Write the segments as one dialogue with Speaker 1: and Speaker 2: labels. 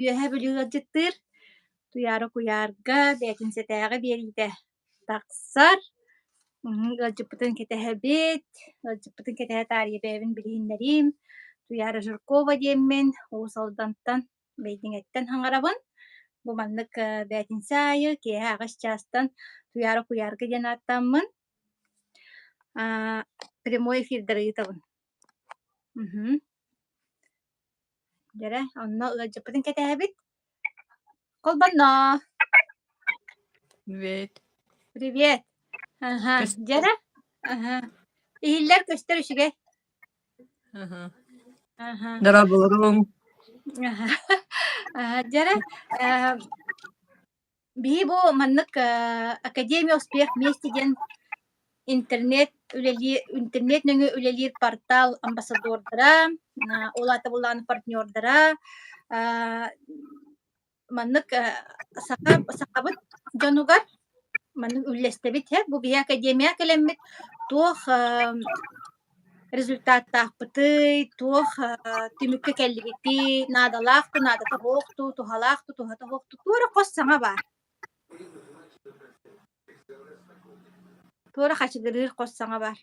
Speaker 1: Үөһээ Бүлүү ыалдьыттыыр, Туйаара куйаарга бээтинсэтээҕи биэриитэ тахсар. Ыалдьыппытын кэтэһэбит, ыалдьыппытын кэтэһэ таарыйа бэйэбин билиһиннэриим. Туйаара Жиркова диэммин, Уус Алдантан, Бэйдиҥэттэн саҥарабын. Бу маннык бээтинсэ аайы киэһэ 8 чаастан Туйаара куйаарга диэн ааттааммын прямой эфирдары ыытабын. Дьэрэ, онно ыалдьыппытын кэтэһэбит. Холбонноо!
Speaker 2: Привет.
Speaker 1: Привет. Аха,
Speaker 2: Көстөр.
Speaker 1: дьэрэ? Аха. Иһиллэр көстөр үчүгэй.
Speaker 2: Аха.
Speaker 1: Аха.
Speaker 2: Дорооболоруҥ.
Speaker 1: Аха. Аха, дьэрэ, э, Биһи бу маннык Академия успех вместе диэн интернет үлэлиир интернет нөҥүө үлэлиир портал амбассадордара, ол аата буоллаҕына партнердара маннык саха сахабыт дьонугар маннык үллэстэбит һэ бу биһи академия кэлэммит туох результаттаахпытый, туох түмүккэ кэллибитий, наадалаах дуу, наадата суох дуу, туһалаах дуу, туһата суох дуу, туора хос саҥа баар. Туора хачыгырыыр хос саҥа баар.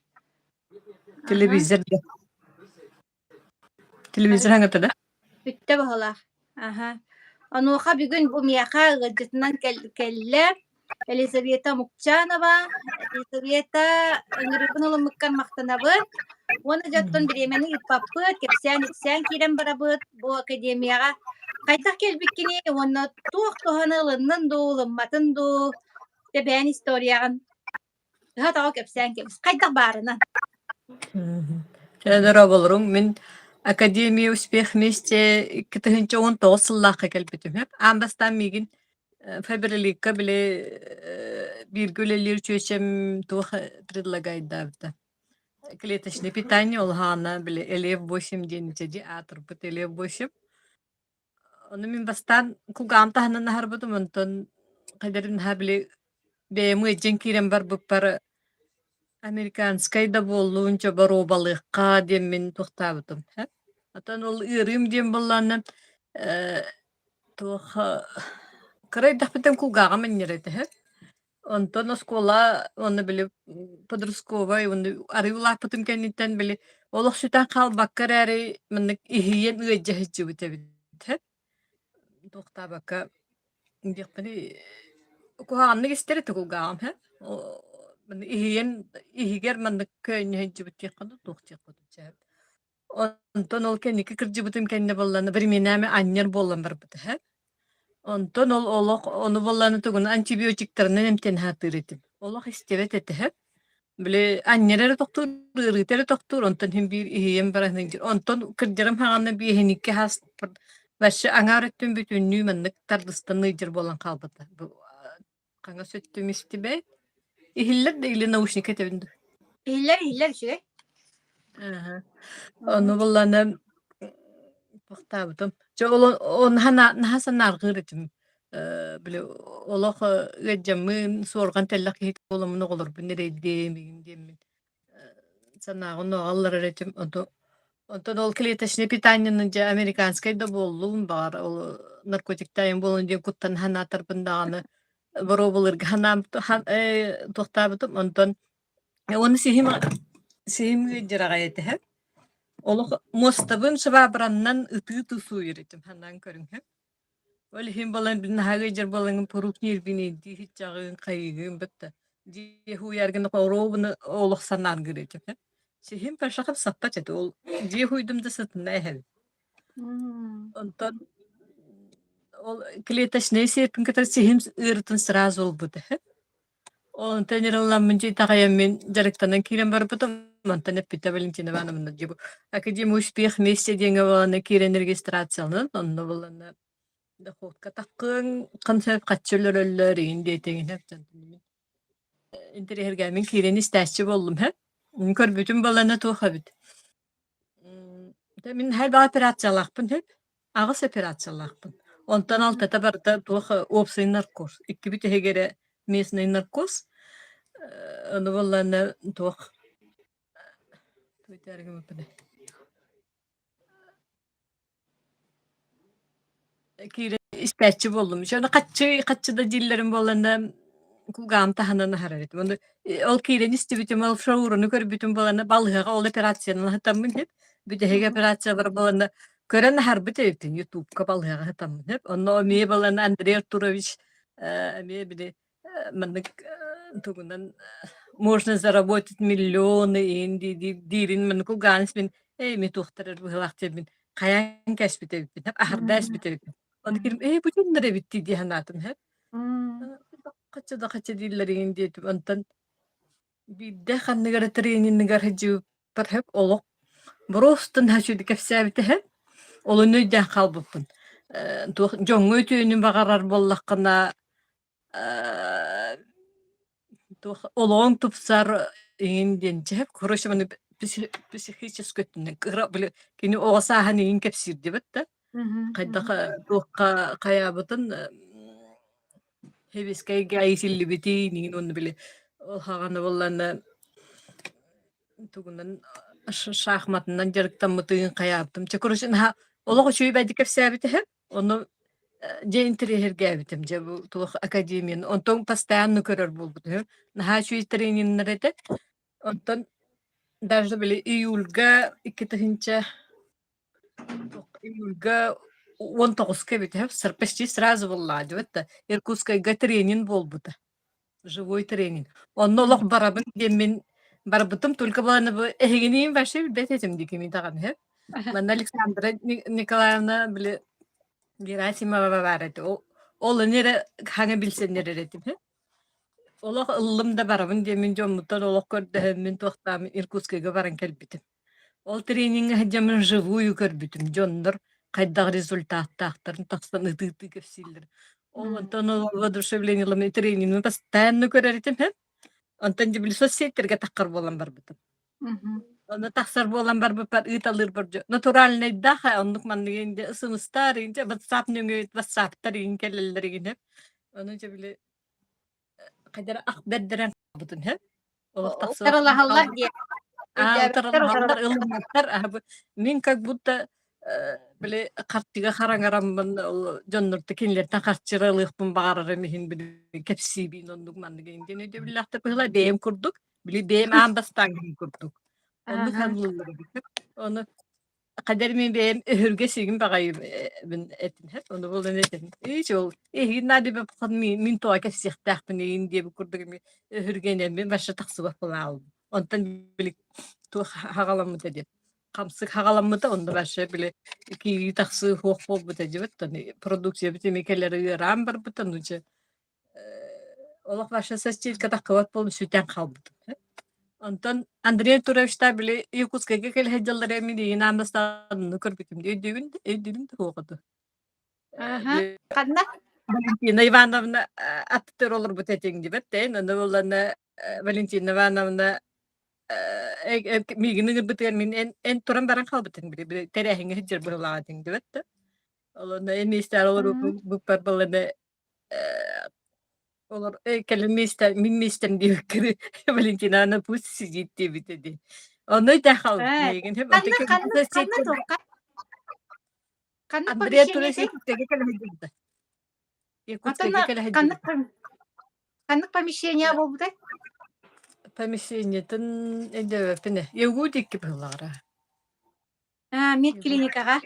Speaker 2: Телевизор да. Телевизор хаҥата да?
Speaker 1: Бүттэ баһылаах. Аһа. Онуоха бүгүн бу миэхэ ыалдьытынан кэллэ Елизавета Мукчанова. Елизавета, ыҥырыыбын ылыммыккар махтанабын. Уонна дьэ оттон бириэмэни ыыппаппыт, кэпсээн-ипсээн киирэн барабыт. Бу академияҕа хайдах кэлбиккиний уонна туох туһаны ылыннын дуу, ылымматын дуу, тэбээн историяҕын Ыһа-тоҕо кэпсээн кэбис. Хайдах баарынан.
Speaker 2: Чэ, дорооболоруҥ. Мин Академия успех вместе 2019 сыллаахха кэлбитим. Аан бастаан миигин Фаберликка били бииргэ үлэлиир чүөчэм туох предлагайдаабыта. Клеточное питание ол хаана били Элев 8 диэн дьэдьи аатырбыт Элев 8. Ону мин бастаан кулгааҕым таһынан аһарбытым, онтон хайдарын наһаа били бэйэм ыалдьан киирэн барбыппар американскай да буоллун, чэ боруобалыахха диэммин туохтаабытым. Оттон ол ыарыым диэн буоллаҕына э, туох кыра эрдэхпиттэн кулгааҕым анньар этэ Онтон оскуола уонна били подростковай уонна арыы улааппытым кэнниттэн били олох сүтэн хаалбакка эрээри маннык иһийэн ыалдьа сылдьыбыт эбит Туохтаабакка диэхпиний куһаҕаннык истэр этэ кулгааҕым һэ маннык иһийэн иһигэр маннык көөнньө сылдьыбыт диэххэ дуу туох диэххэ дуу Онтон ол кэнники кырдьыбытым кэннэ буоллаҕына временами анньар буолан барбыта һэ. Онтон ол олох ону буоллаҕына тугун антибиотиктарынан эмтэнэ сатыыр этим. Олох истибэт этэ һэ. Били анньар эрэ тохтуур, ыарыыта эрэ тохтуур, онтон син биир иһийэн баран сылдьар. Онтон кырдьарым хаҕана биэһиникки ааспар вообще аҥаар өттүн бүтүннүү маннык тардыстан ыалдьар буолан хаалбыта. Бу хаҥас өттүм истибэт. Иһиллэр да или наушник этэбин дуу?
Speaker 1: Иһиллэр, иһиллэр үчүгэй.
Speaker 2: Аха. Ону булланы туохтаабытым. Чэ ол ол наһаа наһаа санаарҕыыр этим. Э, били олох ыалдьаммын, суорҕан тэллэх киһи буоламмын оҕолорбун эрэйдиэм игин диэммин санааҕын алларар этим. Онтон онтон ол клеточное питаниены дьэ американскай да буоллун баҕар ол наркотиктаайын буолун диэн куттан санаатарбын даҕаны боруобалыырга санаам туохтаабытым. Онтон уонна сиһим сиһим ыалдьар этэ Олох муостабын швабраннан ытыы тусуйар этим санаан көрүҥ Ол иһин буолан наһаа ыалдьар буолаҥҥын куруук ньиэрбинэйдии сыччаҕыҥ, хайыыгын бытта дьиэ уһуйаргын оруобуна олох санааргыыр этим Сиһим першахым саппат этэ ол дьиэ уһуйдум да сытына эһэбин. Онтон ол клеточнай сиэппин кытары сиһим ыарытын сразу ылбыт эһэ. Онтон ырылламмын итэҕэйэммин дьарыктанан киирэн барбытым. Онтон эппитэ Валентина Ивановна дии бу Академия успех вместе диэҥҥэ буолана киирэн регистрацияланан онно буолана доходка таххыаҥ концерт хаччы өлөрөллөр игин диэтиҥин интэриэһиргээммин киирэн истээччи буоллум һэ. Көрбүтүм буолана туох эбит. Мин хайдах операциялаахпын сөп? Аҕыс операциялаахпын. Онтон алтата барыта туох уопсай наркоз. Иккибит иһигэр местный наркоз. Ону буоллаҕына туох Киирэн истээччи буоллум. Дьону хаччы хаччы да дииллэрин буолланна кулгаам таһынан аһарар этим. Ону ол киирэн истибитим, ол шауруну көрбүтүм буолланна балыһаҕа ол операциянан аһатаммын иһип. Бүтэһик операциялар буолланна көрөн аһарбыт эбиппин Ютубка балыһаҕа аһатаммын иһип. Онно эмиэ буолланна Андрей Артурович эмиэ били маннык тугунан можно заработать миллионы иин диирин маннык кулгаан мин эми туохтарар быһылаах диэммин хайаан кээспит эбиппин аһарда эспит эбиппин ону кирим ээ бу дьоннор эбит дии дии санаатым һэ хачча да хачча дииллэр иин диэтим онтон биирдэ ханныгар тренингыгар сылдьыбыппар һэп олох боруостан үчүгэй кэпсээбитэ һэ ол онно өйдөөн хаалбыппын туох дьоҥҥо үтүөнү баҕарар буоллаххына туох олоҕуҥ тупсар иҥин диэн чэп короче маны психически өттүнэн кыра били кини оҕо сааһын иҥин кэпсиирдибит да хайдах туохха хайаабытын хэбискэйгэ иитиллибитин иҥин уонна били ол хаҕана буоллаана тугунан шахматынан дьарыктаммытын хайаабытым чэ короче наһаа олох үчүгэй бэйдик кэпсээбитэ Ону дьэ интэриэһиргээбитим дьэ бу туох академияны. Онтон постоянно көрөр буолбут үһү. Наһаа үчүгэй трениннэр этэ. Онтон даже били июльга 2000 июльга 19-ка эбит үһү. Почти сразу буллаа дьыбыт да. Иркутскайга тренинг буолбута. Живой тренинг. Онно олох барабын диэммин барбытым только быланы бу эһигиниин вообще билбэт этим дикими даҕаны үһү. Манна Александра Николаевна били Герасимова баар этэ. Ол ини эрэ хаҥа билсэннэр этим. Олох ыллым да барабын диэммин дьоммуттан олох көрдөһөммүн туохтааммын Иркутскайга баран кэлбитим. Ол трениҥҥэ сылдьаммын вживую көрбүтүм. Дьоннор хайдах результаттаахтарын тахсан ытыы-ытыы кэпсииллэр. Ол онтон ол воодушевлениеларын тренинги постоянно көрөр этим һэ. Онтон дьэ били соцсетьтэргэ таххар буолан барбытым. Онно тахсар буолан барбыппар ыыталыырбар дьэ натуральнайдаах оннук маннык инде ысымыстаар инде ватсап нөҥүө ватсаптар иҥин кэлэллэр игин Ону дьэ били хайдара ах бэрдэрэн хаалбытын һэ. Олох тахсыбат
Speaker 1: Утарылаһаллар диye.
Speaker 2: Аа, утарылаһаллар, ылымматтар. Мин как будто били харчыга хараҥараммын ол дьоннорто кинилэртэн харчыра ылыахпын баҕарарым иһин били кэпсиибин оннук маннык диэн өйдөбүллээхтэр быһыылаах бэйэм курдук били бэйэм аан бастаан киһи курдук оннук саныыллар эбит ону Хадэр мин бэйэм өһүргэ сигин баҕайыбын этин һэп ону булан этин ич ол эһигин наадыйбаппын мин тоҕо кэпсиэхтээхпин иин диэбит курдук эми өһүргэнэммин вообще тахсыбат буолаалым онтон били туох хаҕаламмыта диэн хамсык хаҕаламмыта онно вообще били киирии тахсыы суох буолбута дьибит продукциябыт эми кэлэрэ ыараан барбыта ну дьэ олох вообще состилька таххыбат буолан сүтэн хаалбытым. Онтон Андрей Туровичтаах били Якутскайга кэлэ сылдьаллара мин ийин аан бастаан көрбүтүм дии өйдүүбүн өйдүүбүн да суох этэ.
Speaker 1: Аха. Ханна?
Speaker 2: Валентина Ивановна аттыгар олорбут этиҥ дибэт тэн ону буллана Валентина Ивановна миигин ыҥырбытыгар мин эн эн туран баран хаалбытыҥ били били тэрээһиҥҥэ сылдьар быһыылаах этиҥ дибэт да. Ол онно эмиэстээх олорбуппар баллана Олор кэлин миэстэ мин миэстэм диэбиккэ Валентина Анна пусть сидит диэбитэ дии. Онно итэ хаалбыт миигин.
Speaker 1: Ханна ханна ханна туохха? Ханна
Speaker 2: Андрей
Speaker 1: помещение
Speaker 2: Артурович
Speaker 1: этэй?
Speaker 2: Якутскайга кэлэ сылдьыбыта.
Speaker 1: Онтон
Speaker 2: Якутскайга кэлэ
Speaker 1: ханнык
Speaker 2: сылдьыбыта.
Speaker 1: ханнык помещение буолбутай?
Speaker 2: Помещениетын өйдөөбөппүн ээ. Якутики быһыылаҕара.
Speaker 1: Аа, медклиникаҕа.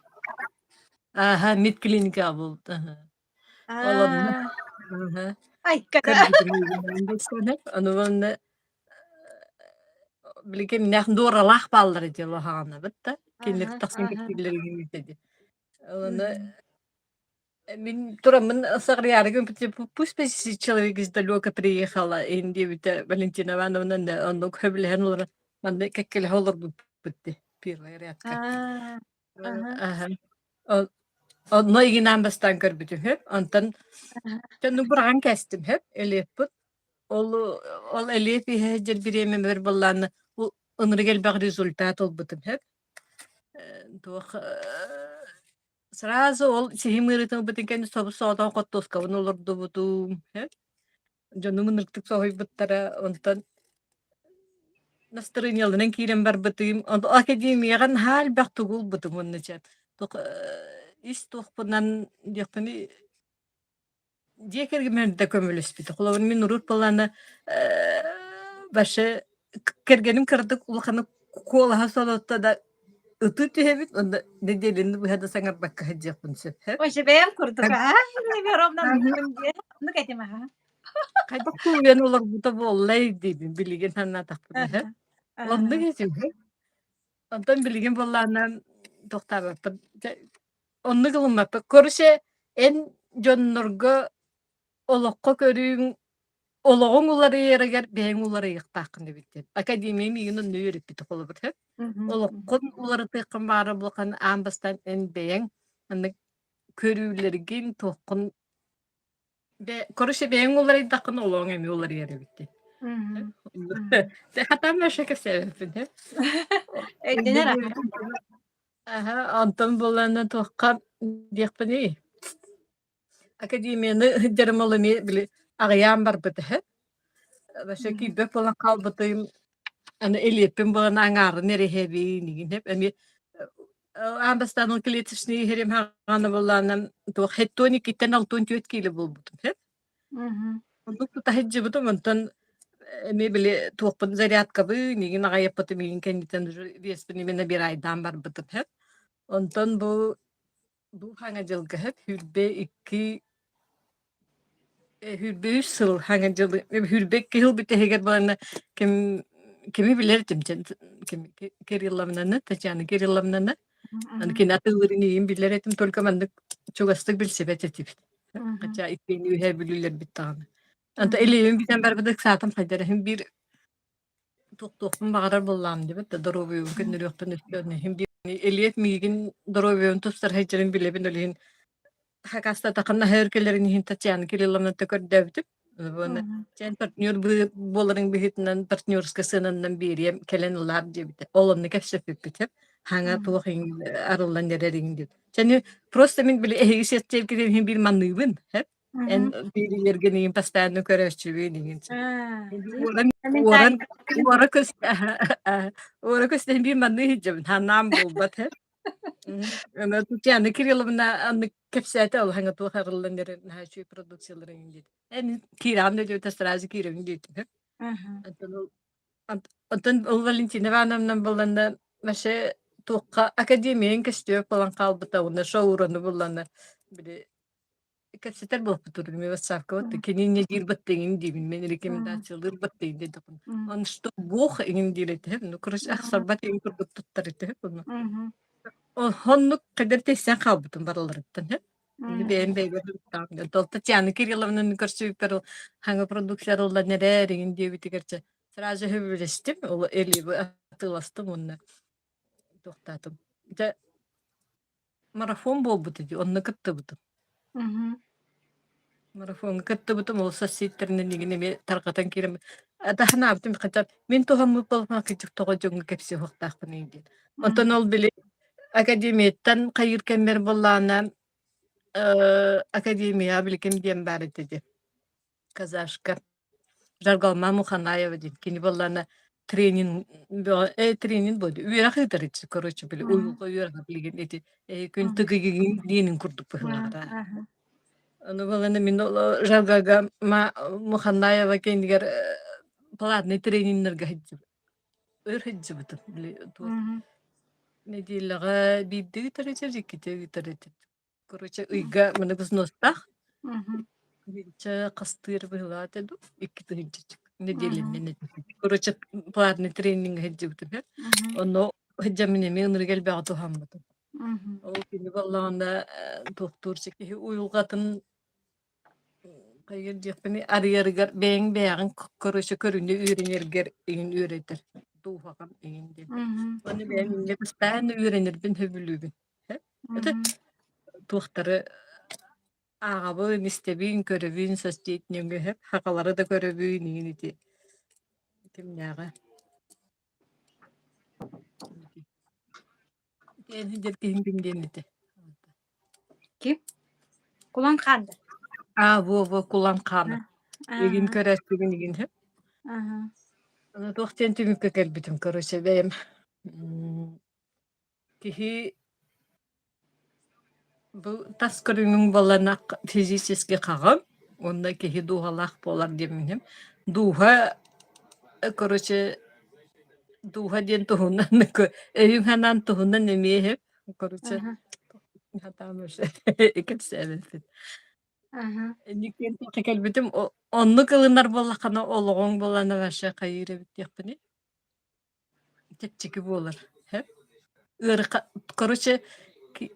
Speaker 2: Ааһа, медклиникаҕа буолбут. Ол онно
Speaker 1: Аа.
Speaker 2: аха
Speaker 1: Айката.
Speaker 2: көрбүтүм Ону уонна били кимнээх Доралаах бааллара дии улаханабыт да кинилэр
Speaker 1: Аха,
Speaker 2: тахсан
Speaker 1: аха.
Speaker 2: кэпсииллэр этэ дии. Оны мин тураммын саҕарыйаары гыммыт пусть человек издалека приехала ин диэбитэ Валентина Ивановна оннук сөбүлэһэн олорон манна кэккэлэһэ олорбуппут дии первый рядка.
Speaker 1: Аа, аха.
Speaker 2: Аха. Онно игинаан бастаан көрбүтүм үһү. Онтон дьону быраҕан кээстим үһү. Элиэппит. Ол ол элиэп иһэ сылдьар бириэмэбэр былаанна ынырык элбэх результат ылбытым үһү. Туох сразу ол сиһим ыарыытын ылбытын кэннэ собус-соҕотох хортуоскабын олордубутум үһү. Дьонум ынырыктык соһуйбуттара. Онтон настарыанньаларынан киирэн барбытым. Академияҕа наһаа элбэх тугу ылбытым уонна чэ туох Ис туохпунан диэхпиний дьиэ кэргэммэр да көмөлөспүтэ. Холобур, мин урут былаана э, вообще кэргэним кыратык улаханнык куолаһа солотто да ытыы түһэбит уонна нэдиэлэни быһа да саҥарбакка сылдьыахпын сөп.
Speaker 1: Ой, бэйэм курдук аһа, ровно диye. Оннук этим аһа.
Speaker 2: Хайдах тулуйан олорбута буоллай диибин билигин санаатахпына. Оннук этим. Онтон билигин буоллаҕына тохтообоппун. Оннук ылыммаппын. Короче, эн дьоннорго олоххо көрүүҥ, олоҕуҥ уларыйарыгар бэйэҥ уларыйыахтааххын эбит диэн. Академия миигин онно үөрэппитэ холобур. Олоххун уларытыаххын баара буолхан аан бастаан эн бэйэҥ маннык көрүүлэргин, туоххун Короче, бэйэҥ уларыйдаххына олоҕуҥ эмиэ уларыйар эбит дии. Хатаан вообще кэпсээбэппин һэ.
Speaker 1: Өйдөнөр аха.
Speaker 2: Аха, онтон буоллаҕына туохха диэхпиний? Академияны сылдьарым ол эмиэ били аҕыйаан барбыт эһэ. Вообще киирбэт буолан хаалбытым. Аны илиэппин буолан аҥаарын эрэ иһэбин игин эп эмиэ аан бастаан ол клеточный иһэрим хаҕана буоллаҕына туох хеттуон иккиттэн алтыан түөрт киилэ буолбутум сөп. Оннук тута сылдьыбытым онтон эмиэ били туохпун зарядкабын игин аҕайаппытым игин кэнниттэн уже веспин именно бирайдаан барбытым сөп. Онтон бу Бу хаҥа дьылга сөп 22 23 сыл хаҥа дьылы 22 сыл бүтэһигэр буоланна ким кими билэр этим ким Кирилловнаны Татьяна Кирилловнаны аны кини атыылыырын иин билэр этим только маннык чугастык билсибэт этибит хотя иккиэн үөһээ бүлүүлэрбит даҕаны Anta илиибин бүтэн барбыт ыксаатым хайдар иһин биир Туохтуохпун баҕарар буоллаҕым диэбит да доруобуйабын көннөрүөхпүн өстөөн иһин биир Элиэт миигин доруобуйабын тупсара сылдьарын билэбин ол иһин хакастатаххына аһыыр кэлэрин иһин Татьяна Кирилловната көрдөөбүтүм. Уонна чээн партнер буоларыҥ быһыытынан партнерскай сыананнан биэриэм кэлэн ылаар диэбитэ. Ол онно кэпсэппиппит хаҥа туох арыллан эрэр иҥ диэт. Чэни просто мин били эһиги сиэттиэргитин иһин биир манныыбын Эн биэриилэргин иҥин постоянно көрөөччүбүн иҥин уоран уоран уора көс уора көстөн биир маннык иһдьэбин ханаам буолбат һэ Ана Татьяна Кирилловна аннык кэпсээтэ ол хаҥа туох арыллан эрэр наһаа үчүгэй продукциялар иҥин диэт. Эн киирэҕин да диэбитэ сразу киирэбин диэтим һэ. Онтон ол онтон ол Валентина Ивановна булланна вообще туохха академияҥ көстүөх буолан хаалбыта уонна шоурону булланна били Кэпсэтэр буолпут турдум ватсапка вот кини инньэ диир баттыҥын диибин мен рекомендациялыыр баттыҥ диэтэхпин он что бог иҥин диир этэ ну короче ахсарбат иҥин курдук туттар этэ ону оннук кадер тейсэн хаалбытым барыларыттан һэ бэйэм бэйбэр Дол Татьяна Кирилловнаны көрсүбүппэр хаҥа продукция арыллан эрээр иҥин диэбитигэр чэ сразу сөбүлэстим ол элиби атыыластым уонна туохтаатым дьэ Марафон буолбута дии, онно кыттыбытым. Марафоҥҥа кыттыбытым, ол соцсетьтэринэн игин эмиэ тарҕатан киирэн таһынаабытым хотя мин туһаммыт буоллахпына кырдьык тоҕо дьоҥҥо кэпсиэ уохтаахпыный диэн. Онтон ол били академияттан хайыыр кэммэр буоллаҕына академия билигин диэн баар этэ дии казашка. Жаргалма Муханаева диэн кини буоллаҕына тренинг бөҕө э тренинг буолду үөрэх ыытар ити короче били уйулҕа үөрэҕэ билигин ити күн тыгыгыгын диэнин курдук быһыылаах Ону буоллаҕына мин ол Жаргага Муханаева кэннигэр платный трениннэргэ сылдьыбыт өр сылдьыбытым били туох нэдиэлэҕэ биирдэ ыытар этэ иккитэ ыытар этэ Короче, ыйга маны взностаах. Тыһыынча хастыыр быһыылаах этэ дуу, 2 тыһыынча нэдиэлэннэн этэ. Короче, платный тренинг сылдьыбытым үһү. Онно сылдьаммын эмиэ ынырык элбэҕи туһаммытым. Ол кини буоллаҕына туохтуур киһи уйулҕатын хайыыр диэхпиний арыйарыгар бэйэҥ бэйэҕин короче көрүнэ үөрэнэргэр иҥин үөрэтэр дууһаҕын иҥин диэн. Уонна бэйэм инньэ постоянно үөрэнэрбин сөбүлүүбүн. Это туохтары ааҕабын, истэбин, көрөбүн, соцсеть нөҥүө хахалары да көрөбүн иҥин ити кимнээҕэ Ити киһим ким диэн этэ
Speaker 1: Ким? Кулан Хаан да?
Speaker 2: Аа, во во Кулан Хааны. Игин көрөөччүгүн игин Туох диэн түмүккэ кэлбитим, короче, бэйэм киһи. Бу тас көрүҥүҥ буоллаҕына физически хаҕым уонна киһи дууһалаах буолар диэмминим. Дууһа короче дууһа диэн туһунан өйүҥ-санааҥ туһунан эмиэ иһип короче
Speaker 1: Аха.
Speaker 2: сатаан вообще кэпсээбэппин.
Speaker 1: Аха.
Speaker 2: Инникиэн кэлбитим оннук ылынар буоллаххына олоҕуҥ буоллаҕына вообще хайыыр эбит диэхпиний. Чэпчэки буолар. Һэ? Ыараха короче, ки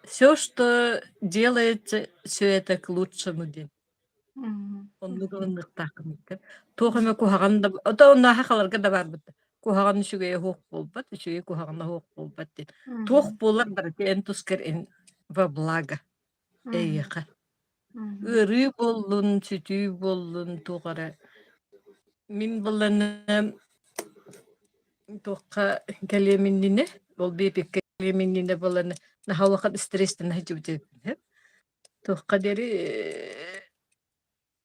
Speaker 2: всё, что делается, всё это к лучшему диэн.
Speaker 1: Мм.
Speaker 2: Оннук ылыныахтааххын иккэн. Туох эмэ куһаҕан да ото оннооһо халарга да баарбыт да куһаҕан үчүгэйэ суох буолбат, үчүгэй куһаҕана суох буолбат диэн. Туох
Speaker 1: Мгм.
Speaker 2: буолар барыта эн тускар эн во благо
Speaker 1: Мгм.
Speaker 2: эйиэхэ.
Speaker 1: Мгм.
Speaker 2: Ыарыы буоллун, сүтүү буоллун, туох эрэ. Мин быланым туохха кэлиэм иннинэ, ол биэпиккэ кэлиэм иннинэ буолан наһаа улахан стресстэн сылдьыбыт эбиппин. Туохха диэри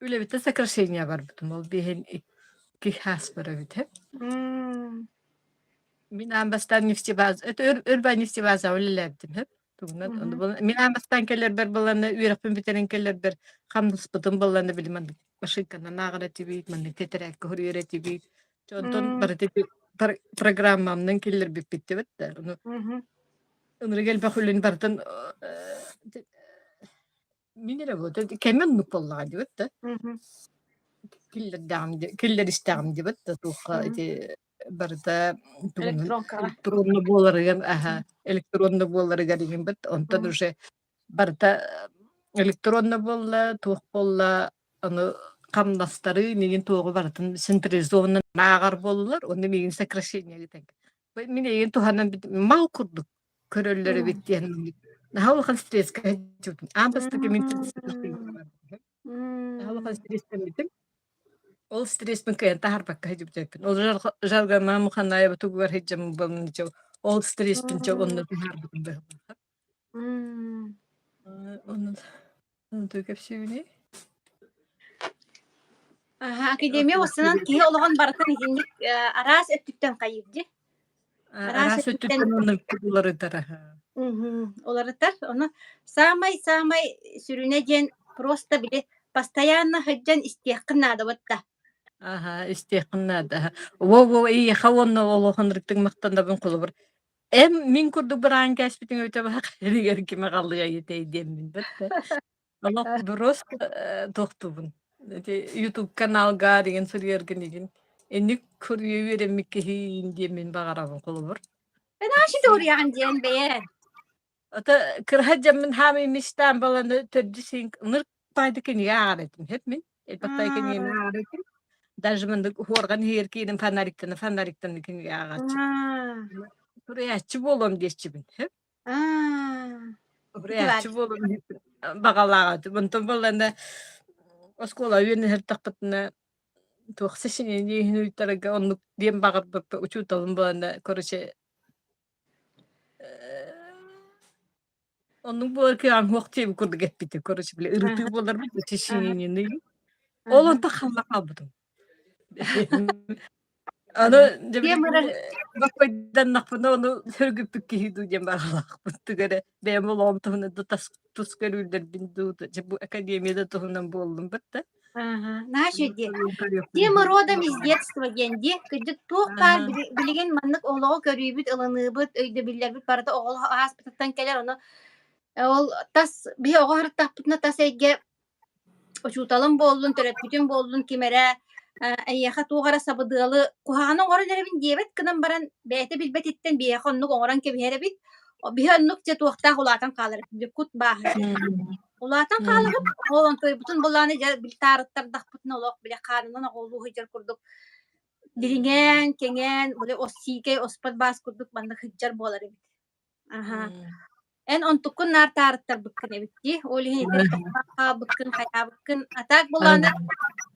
Speaker 2: үлэбиттэн сокращение барбытым. Ол биэһин икки хаас бар эбит.
Speaker 1: М.
Speaker 2: Мин аан бастаан нефтебаза, это өр, өр баа нефтебазаҕа үлэлээбитим сөп. Тугунан
Speaker 1: Мгм.
Speaker 2: ону буолан мин аан бастаан кэлэрбэр быланы үөрэхпин бүтэрэн кэлэрбэр хамнаспытын быланы били маннык машинканан ааҕар этибит, маннык тэтэрээккэ суруйар этибит. Дьэ онтон
Speaker 1: М.
Speaker 2: барыта ити программамнан киллэрбиппит дибит да. Ону
Speaker 1: Мгм.
Speaker 2: ынырык элбэх үлэни барытын э, Мин эрэ вот кэмэ оннук буоллаҕа дибит да.
Speaker 1: Мгм.
Speaker 2: Киллэрдэҕим киллэристэҕим дибит да туохха
Speaker 1: Мгм.
Speaker 2: ити барыта тугунан
Speaker 1: Электронкаҕа.
Speaker 2: электронно буоларыгар аһа
Speaker 1: Мгм.
Speaker 2: электронно буоларыгар иҥинбит онтон
Speaker 1: Мгм.
Speaker 2: уже барыта электронно буолла туох буолла ону хамнастары миигин туоҕу барытын централизованно ааҕар буоллулар уонна миигин сокращение ыытан мин эйигин туһанан мал курдук көрөллөр эбит
Speaker 1: Мм.
Speaker 2: диэн наһаа улахан стресскэ сылдьыбытым аан бастакы мин
Speaker 1: М.
Speaker 2: наһаа улахан
Speaker 1: М.
Speaker 2: стресстэммитим ол стресспин кыайан таһаарбакка сылдьыбыт ол жаргана Муханаева тугугар сылдьаммын ол стресспин чэ онно
Speaker 1: М.
Speaker 2: таһаарбытым быһыылаах
Speaker 1: М.
Speaker 2: онно тугу кэпсиибиний
Speaker 1: Аһа, академия уоссанан киһи олоҕун барытын итинник э, араас өттүттэн хайыыр дии. Араас
Speaker 2: Араас
Speaker 1: өттүттэн
Speaker 2: өттүттэн онно уларытар
Speaker 1: мгм, уларытар. Ону саамай-саамай сүрүнэ диэн просто били постоянно сылдьан истиэххин наада буолта.
Speaker 2: Аха, истиэххин наада. Во-во, эйиэхэ уонна олохонруктук махтанабын холобур. Эм мин курдук быраан кээспитиҥ өтө баах эригэр кимэ халлыай этэй диэммин бэрт. Олох просто э, туохтуубун. Ити YouTube каналга деген суруйаргын игин. Инник суруйа үөрэммит киһиин диэммин баҕарабын холобур.
Speaker 1: Наша
Speaker 2: Кэпсиир.
Speaker 1: туруйаҕын диэн бэйэ.
Speaker 2: Ата кыраһа дьаммын хаамай мечтаан баланы төрдү син ыныр пайды кинигэ ааҕар этим. Хеп мин элбэхтэй кинигэни ааҕар этим. Даже мындык хуорган иһигэр киирэн фонариктаны фонариктаны кинигэ ааҕааччы. Суруйааччы буолуом диэччибин. Хеп.
Speaker 1: Ити баар.
Speaker 2: Суруйааччы буолуом баҕалааҕа. Онтон баланы оскуола үөрэнэ туох сочинение иһин ыйтарарга оннук диэн баҕарбыппа учууталым буолана короче Оннук буолар кыаҕым суох диэбит курдук эппитэ. Короче, били ырытыы буоларбыт сочинениены. Ол онтон халла хаалбытым. Аны дьэ
Speaker 1: Кем
Speaker 2: билигин
Speaker 1: ырар
Speaker 2: баппайданнахпына ону сөргүппүт киһи дуу диэн баҕалаахпын. Тугу эрэ бэйэм олоҕум туһунан да тас тус көрүүлэрбин дуу, дьэ бу академия да туһунан буоллум бытта.
Speaker 1: Ага, наша дии. Где мы родом из детства диэн дии. Кырдьык туох баар билигин маннык олоҕу көрүүбүт, ылыныыбыт, өйдөбүллэрбит барыта оҕолоох ааспытыттан кэлэр. Ону ол тас биһи оҕо сырыттахпытына тас эйгэ учууталым буоллун, төрөппүтүм буоллун ким эрэ эйиэхэ туох эрэ сабыдыалы куһаҕаны оҥорон эрэбин диэбэт гынан баран бэйэтэ билбэтиттэн биһиэхэ оннук оҥорон кэбиһэр эбит. Биһи оннук дьэ туохтаах улаатан хаалар кут бааһырар. Улаатан хаалаҕыт, ол онтуйбутун былааны дьэ били таарыттардахпытына олох били хаанынан оҕолуу сылдьар курдук дириҥээн, кэҥээн, били ос сиикэй оспот баас курдук маннык сылдьар буолар эбит. Аһаа. Эн онтуккун наар таарыттарбыккын эбит дии. Ол иһин ити тохтоон хаалбыккын, хайаабыккын. А так былааны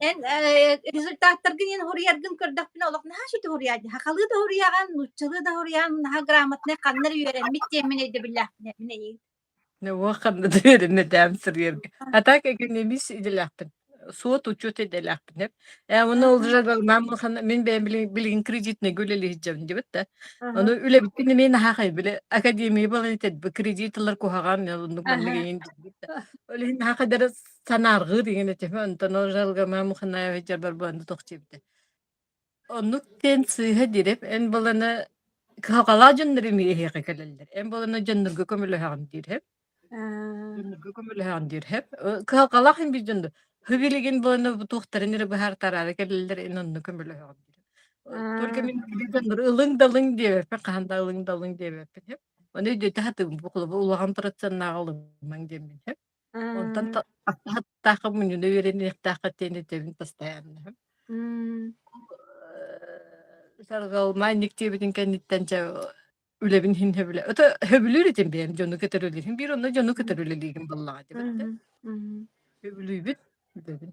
Speaker 1: эн э, результаттаргын иһин суруйаргын көрдөхпүнэ олох наһаа үчүгэй суруйааччы. Сахалыы да суруйаҕын, нууччалыы да суруйаҕын, наһаа грамотнай ханна эрэ үөрэммит диэммин өйдөбүллээхпин мин эйигин.
Speaker 2: Уох ханна да үөрэммэтээм суруйарга. А так экономист идэлээхпин. Суот-учуот идэлээхпин. Ээ, ону ол мин бэйэм билигин кредитнэйгэ үлэлии сылдьабын диэбит да. Ону үлэбиттэн эмиэ наһаа хай били академия буолан этэрбит кредит ылар куһаҕан оннук маннык иҥин диэбит да. Ол иһин наһаа хайдары санаарҕыыр иҥин этим. Онтон ол жалга мам ханаа дьарбар буолан тох диэбитэ. Оннук диэн сыыһа дирип эн баланы кыһалҕалаах дьоннор эмиэ эһиэхэ кэлэллэр. Эн баланы дьоннорго көмөлөһөҕүн диир һэп. Дьоннорго көмөлөһөҕүн диир һэп. Кыһалҕалаах ин биир дьоннор билигин баланы туохтарын эрэ быһаартараары кэлэллэр эн онно көмөлөһөҕүн диир. Только мин дьоннору ылыҥ да ылыҥ диэбэппин, хаһан да ылыҥ да ылыҥ диэбэппин һэп. Ону өйдөтө сатыыбын бу холобур улахан проценнааҕы ылымаҥ диэммин һэп. Онтон аттаахха мунньуна үөрэниэхтээххит диэн этэбин постоянно. Саргылма инник диэбитин кэнниттэн дьэ үлэбин иһин сөбүлэ ото сөбүлүүр этим бэйэм дьону кытары үлэлиирим биир онно дьону кытары үлэлиигин буоллаҕа диэбит да сөбүлүүбүт үлэбин.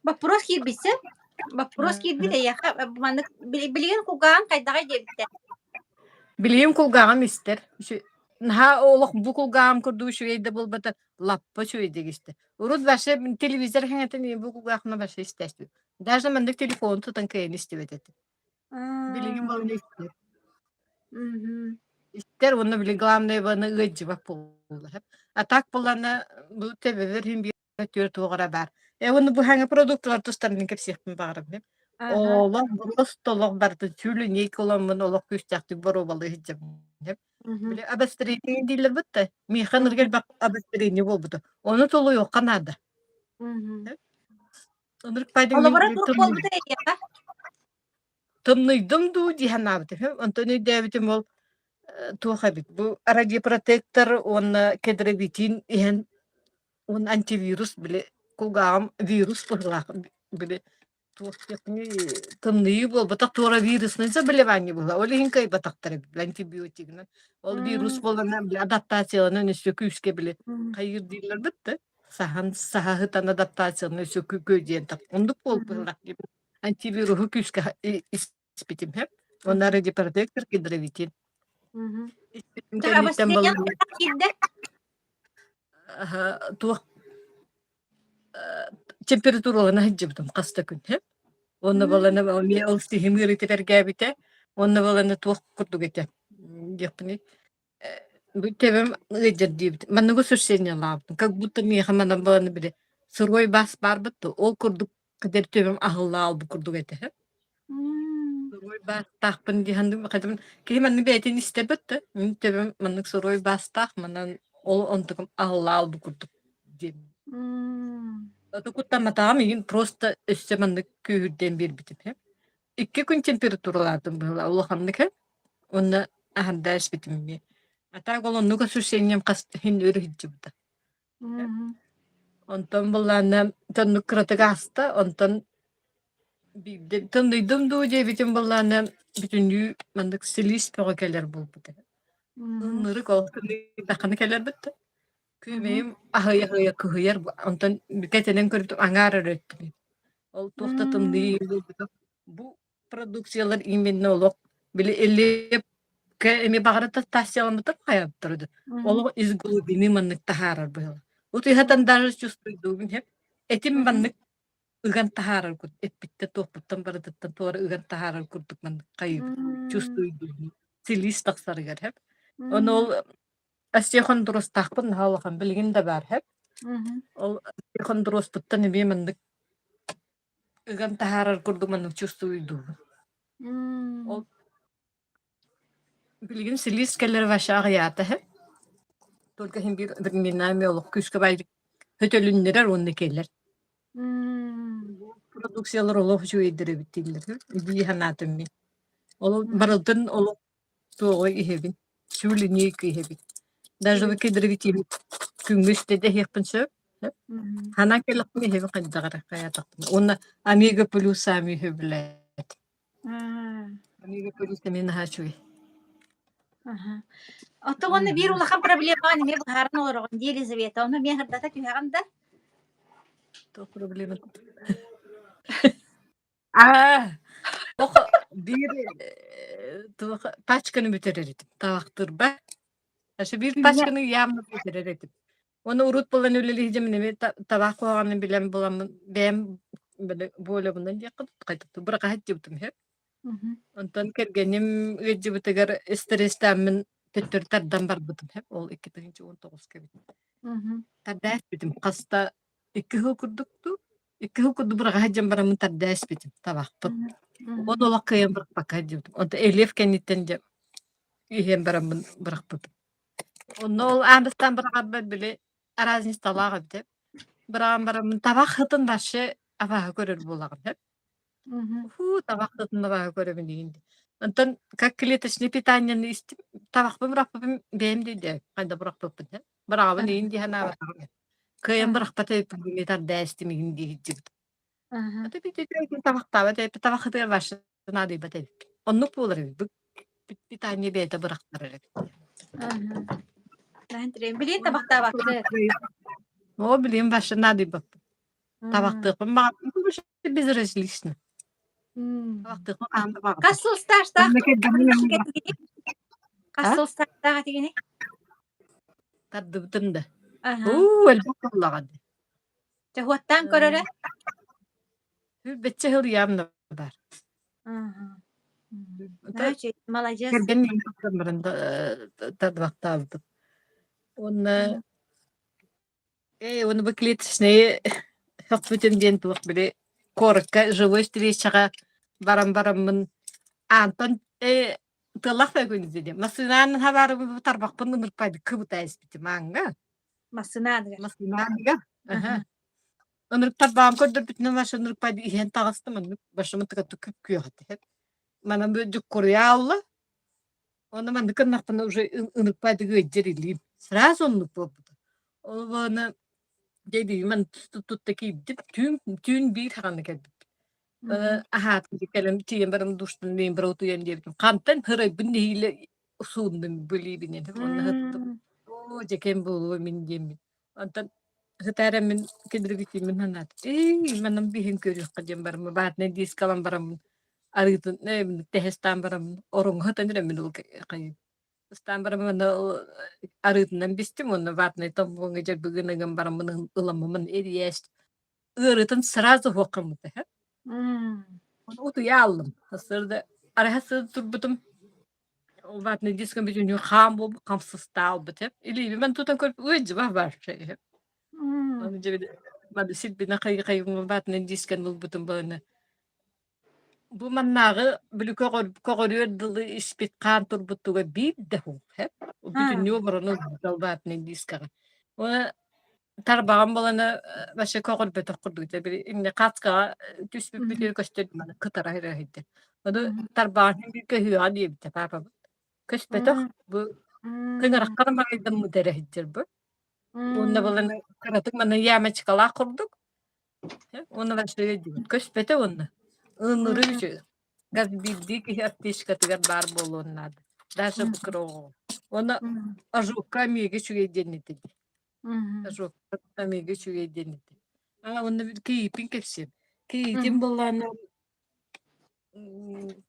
Speaker 1: Боппуруос киирбитсэ боппуруос киирбит эйиэхэ маннык билигин кулгааҕыҥ хайдаҕый диэбиттэр.
Speaker 2: Билигин кулгааҕым истэр. Наһаа олох бу кулгааҕым курдук үчүгэй да буолбата лаппа үчүгэйдик истэ. Урут вообще телевизор хаҥатын бу кулгаахпына вообще истээччи. Даже маннык телефон тутан кыайан истибэт этим. Билигин баланы истэр. Истэр уонна били главное баны ыалдьыбат буолла. А так булана бу төбөбөр иһин биир түөрт уоҕара баар. Э уонна бу хаҥа продукталар тустарынан кэпсиэхпин баҕарабын. Олох просто олох барытын сүлүней кыламмын олох күүстээхтик боруобалыы сылдьабын. Били обострение дииллэр бытта. Миэхэ ынырык элбэх обострение буолбута. Ону толуйуохха наада. Ынырык пайда
Speaker 1: Холобура туох буолбута эйиэхэ?
Speaker 2: Тымныйдым дуу дии санаабытым. Онтон өйдөөбүтүм ол туох эбит бу радиопротектор уонна кедровитин иһэн уонна антивирус били кулгааҕым вирус быһыылаах били туох диэхпиний тымныйыы буолбатах туора вирусное заболевание была ол иһин кыайбатахтар эбит антибиотигынан ол вирус буоланан били адаптацияланан өссө күүскэ били хайыыр дииллэр бытта саһан саһаһытан адаптацияны өссө күөдьүйэн тах оннук буолбут антивируһу күүскэ испитим һэп уонна радиопротектор гидровитин испитим кэнниттэн
Speaker 1: киирдэ
Speaker 2: туох температуралана сылдьыбытым хас да күн һэп уонна балана эмиэ ол сиһим ыарыыта бэргээбитэ уонна балана туох курдук этэ диэхпиний Бу төбөм ыалдьар диэбит. Манныгы сушениялаабытым. Как будто миэхэ манан баланы били сырой бас баарбыт да ол курдук кытары төбөм аһылла албы курдук этэ. Сырой баастаахпын дии саныыбын. Хатым киһи маннык бэйэтин истэрбэт да мин төбөм маннык сырой баастаах манан ол онтукум аһылла албы курдук диэн. Аты куттамматаҕым игин просто өссө маннык күүһүрдэн биэрбитим. Икки күн температуралаатым быһыылаах улаханнык һэ уонна аһарда испитим эмиэ. А так ол оннук ощущением хас иһин өр сылдьыбыта. Онтон былаана тоннук кыратык ааста, онтон биирдэ тымныйдым дуу диэбитим былаана бүтүннүү маннык силис бөҕө кэлэр буолбута. Ынырык ол тымныйдаххына кэлэрбит да. Күөмэйим аһыйа-аһыйа кыһыйар, онтон кэтэнэн көрбүтүм аҥаар эрэ өттүм. Ол туох да тымныы буолбута. Бу продукциялар именно олох били элиэпкэ эмиэ баҕарыта тассыаламмытар хайааттара да олох из глубины маннык таһаарар быһыылаах. Утуйхатан даже чувствуйдуубун һэп. Этим маннык ыган таһаарар курдук эппиттэн туохпуттан барытыттан туора ыган таһаарар курдук маннык хайыыбын чувствуйдуубун. Силис тахсарыгар һэп. Ону ол Остеохондрозтаахпын наһаа улахан билигин да баар һэп. Ол остеохондрозпуттан эмиэ маннык ыган таһаарар курдук маннык чувствуйдуубун. Ол билигин силис кэлэр вообще аҕыйаата һэп. Только иһин биир временами олох күүскэ баайдык хөтөлүннэрэр уонна кэлэр. Продукциялар олох үчүгэйдэр эбит дииллэр. Дии санаатым мин. Ол барылтын олох Туоҕу иһэбин, всю линейку иһэбин. Даже выкидывать күҥҥэ үстэ да иһиэхпин сөп. Ханан кэлэхпин иһэбин хайдах эрэ хайаатахпына. Уонна Омега плюс сами сөбүлээт. Омега плюс эмиэ наһаа үчүгэй.
Speaker 1: Оттон уонна биир улахан проблемаҕын эмиэ быһааран олороҕун дии Елизавета. Ону эмиэ сырдата түһэҕин да?
Speaker 2: Туох проблема? Аа, ох биир туох пачканы бүтэрэр этим, табахтыырбар. Аше биир
Speaker 1: Күҥҥэ
Speaker 2: пачканы явно бүтэрэр этим. Уонна урут буолан үлэлии сылдьаммын эмиэ табаах куһаҕанын билэн буоламмын бэйэм били волябынан диэххэ дуу, быраҕаһыт диэбитим үһү. Онтон кэргэним ыалдьыбытыгар истириэстээммин төттөрү тардан барбытым үһү. Ол 2019 эбит. Тардаа испитим. Хаста 2 сыл курдук дуу, 2 сыл курдук быраҕа сылдьан бараммын тардаа испитим табахпын. Уон олох кыайан бырахпакка сылдьыбытым. Онтон Элиэв кэнниттэн дьэ иһэн бараммын бырахпытым. Онно ол аан бастаан быраҕарбар били разницалаах эбит. Быраҕан бараммын табах сытын вообще абааһы көрөр буолаҕын сөп. Уһуу, табах сытын абааһы көрөбүн диин. Онтон как клеточное питаниены истим, табахпын бырахпыппын бэйэм да өйдөөбүт хайда бырахпыппын сөп. Быраҕабын иин дии санаабатаҕым. Кыайан бырахпат эбиппин тарда истим иин дии сылдьыбыт. Ата бүтүтүн табахтаабат эбиппин табахытыгар вообще наадыйбат эбиппин. Оннук буолар эбит. Питание бэйэтэ бырахтарар эбит.
Speaker 1: Билин табахтаабаккыт.
Speaker 2: Оо, билин вообще наадыйбаппын. Табахтыахпын баҕарбын безразлично. Табахтыахпын хаһан да баҕарбаппын.
Speaker 1: Хас сыл стажтаах Хас сыл стажтаах этигиний?
Speaker 2: Тардыбытым да. Уу, элбэх буоллаҕа дии.
Speaker 1: Чоһуоттаан көрөрө?
Speaker 2: Сүүрбэччэ сыл явно баар.
Speaker 1: Маладьыас.
Speaker 2: Кэргэн баран тарбахтаабытым. Уонна ээ уонна бу клеточнайы сөхпүтүм диэн туох били куоракка живой встречаҕа баран бараммын аантан ээ тыаллаах да күн дии массыынаан хабаарыбын тарбахпын ынырпайды кыбыта испитим ааҥҥа
Speaker 1: Массыынаныгар.
Speaker 2: Массыынаныгар. Аха. Ынырыктар баам көрдөрбүтүнэн баша ынырыкпай иһэн таҕыстым оннук башымын тыгатты күп-күөх этэ. Манан бу дьуккуруйаалла. Онно маннык гыннахпына уже ынырыкпай ыйдьар илиим. Сразу оннук буолбута. Ол буолана дьэбиимэн тутта киирдим. Түүн түүн биир хаҕана кэлбиппит. Аһаатым кэлэн тиийэн баран душтан мин бара утуйан диэбитим. Хантан һырайбын нэһиилэ суундум билиибинэн уонна сыттым. Оо, дьэкэм буолуо мин диэммин. Онтон сытаарам мин кэдиргитиммин санаатым. Эй, манан биһин көрүөххэ диэн бараммын, баатынай диск ылан бараммын, арыытын тэһэстаан бараммын, ороҥҥо сытан эрэммин ол хайыы. Ыстаан бараммын уонна арыытынан бистим уонна ватнай томпуоҥҥа дьарбыгын ыган бараммын ыламмын эрийээс ыарыытын сразу уһуоххаммыта һэ. Утуйа аллым. Сарсыарда арыһа сыт турбутум ватный диском бүтүннүү хаам буолбут хамсыстаалбыт һэ. Илиибин тутан көрүп ыалдьыба вообще һэ. Аны дьэ маны силбинэ хайы-хайы ватный дискэн ылбытым баҕана. Бу маннааҕы били көҕөрүөр дылы испит хаан турбуттуга биир да суох һэ. Бүтүннүү оборону ватный дискаҕа. Уонна Тарбаҕым буолана вообще көҕөрбөтөх курдук этэ. Били инньэ хаацкаҕа түспүппүтүгэр көстөр маны кытара иһирдэ. Ону тарбаҕын биир көһүөҕэ диэбитэ паапабыт. Көспөтөх бу тыҥыраххар маҥайдаммыт эрэ сылдьар бу. Уонна буолан кыратык маны ямочкалаах курдук. Уонна вообще диэбит. Көспөтө уонна. Ынырык үчүгэй. Газ биирдии киһи аптечкатыгар баар буолуон наада. Даша бу кыра оҕоҕо. Уонна ожогка эмиэгэ үчүгэй диэн этэ дии. Ожогка үчүгэй диэн этэ. Аа уонна кийииппин кэпсиэм. Кийиитим буоллаҕына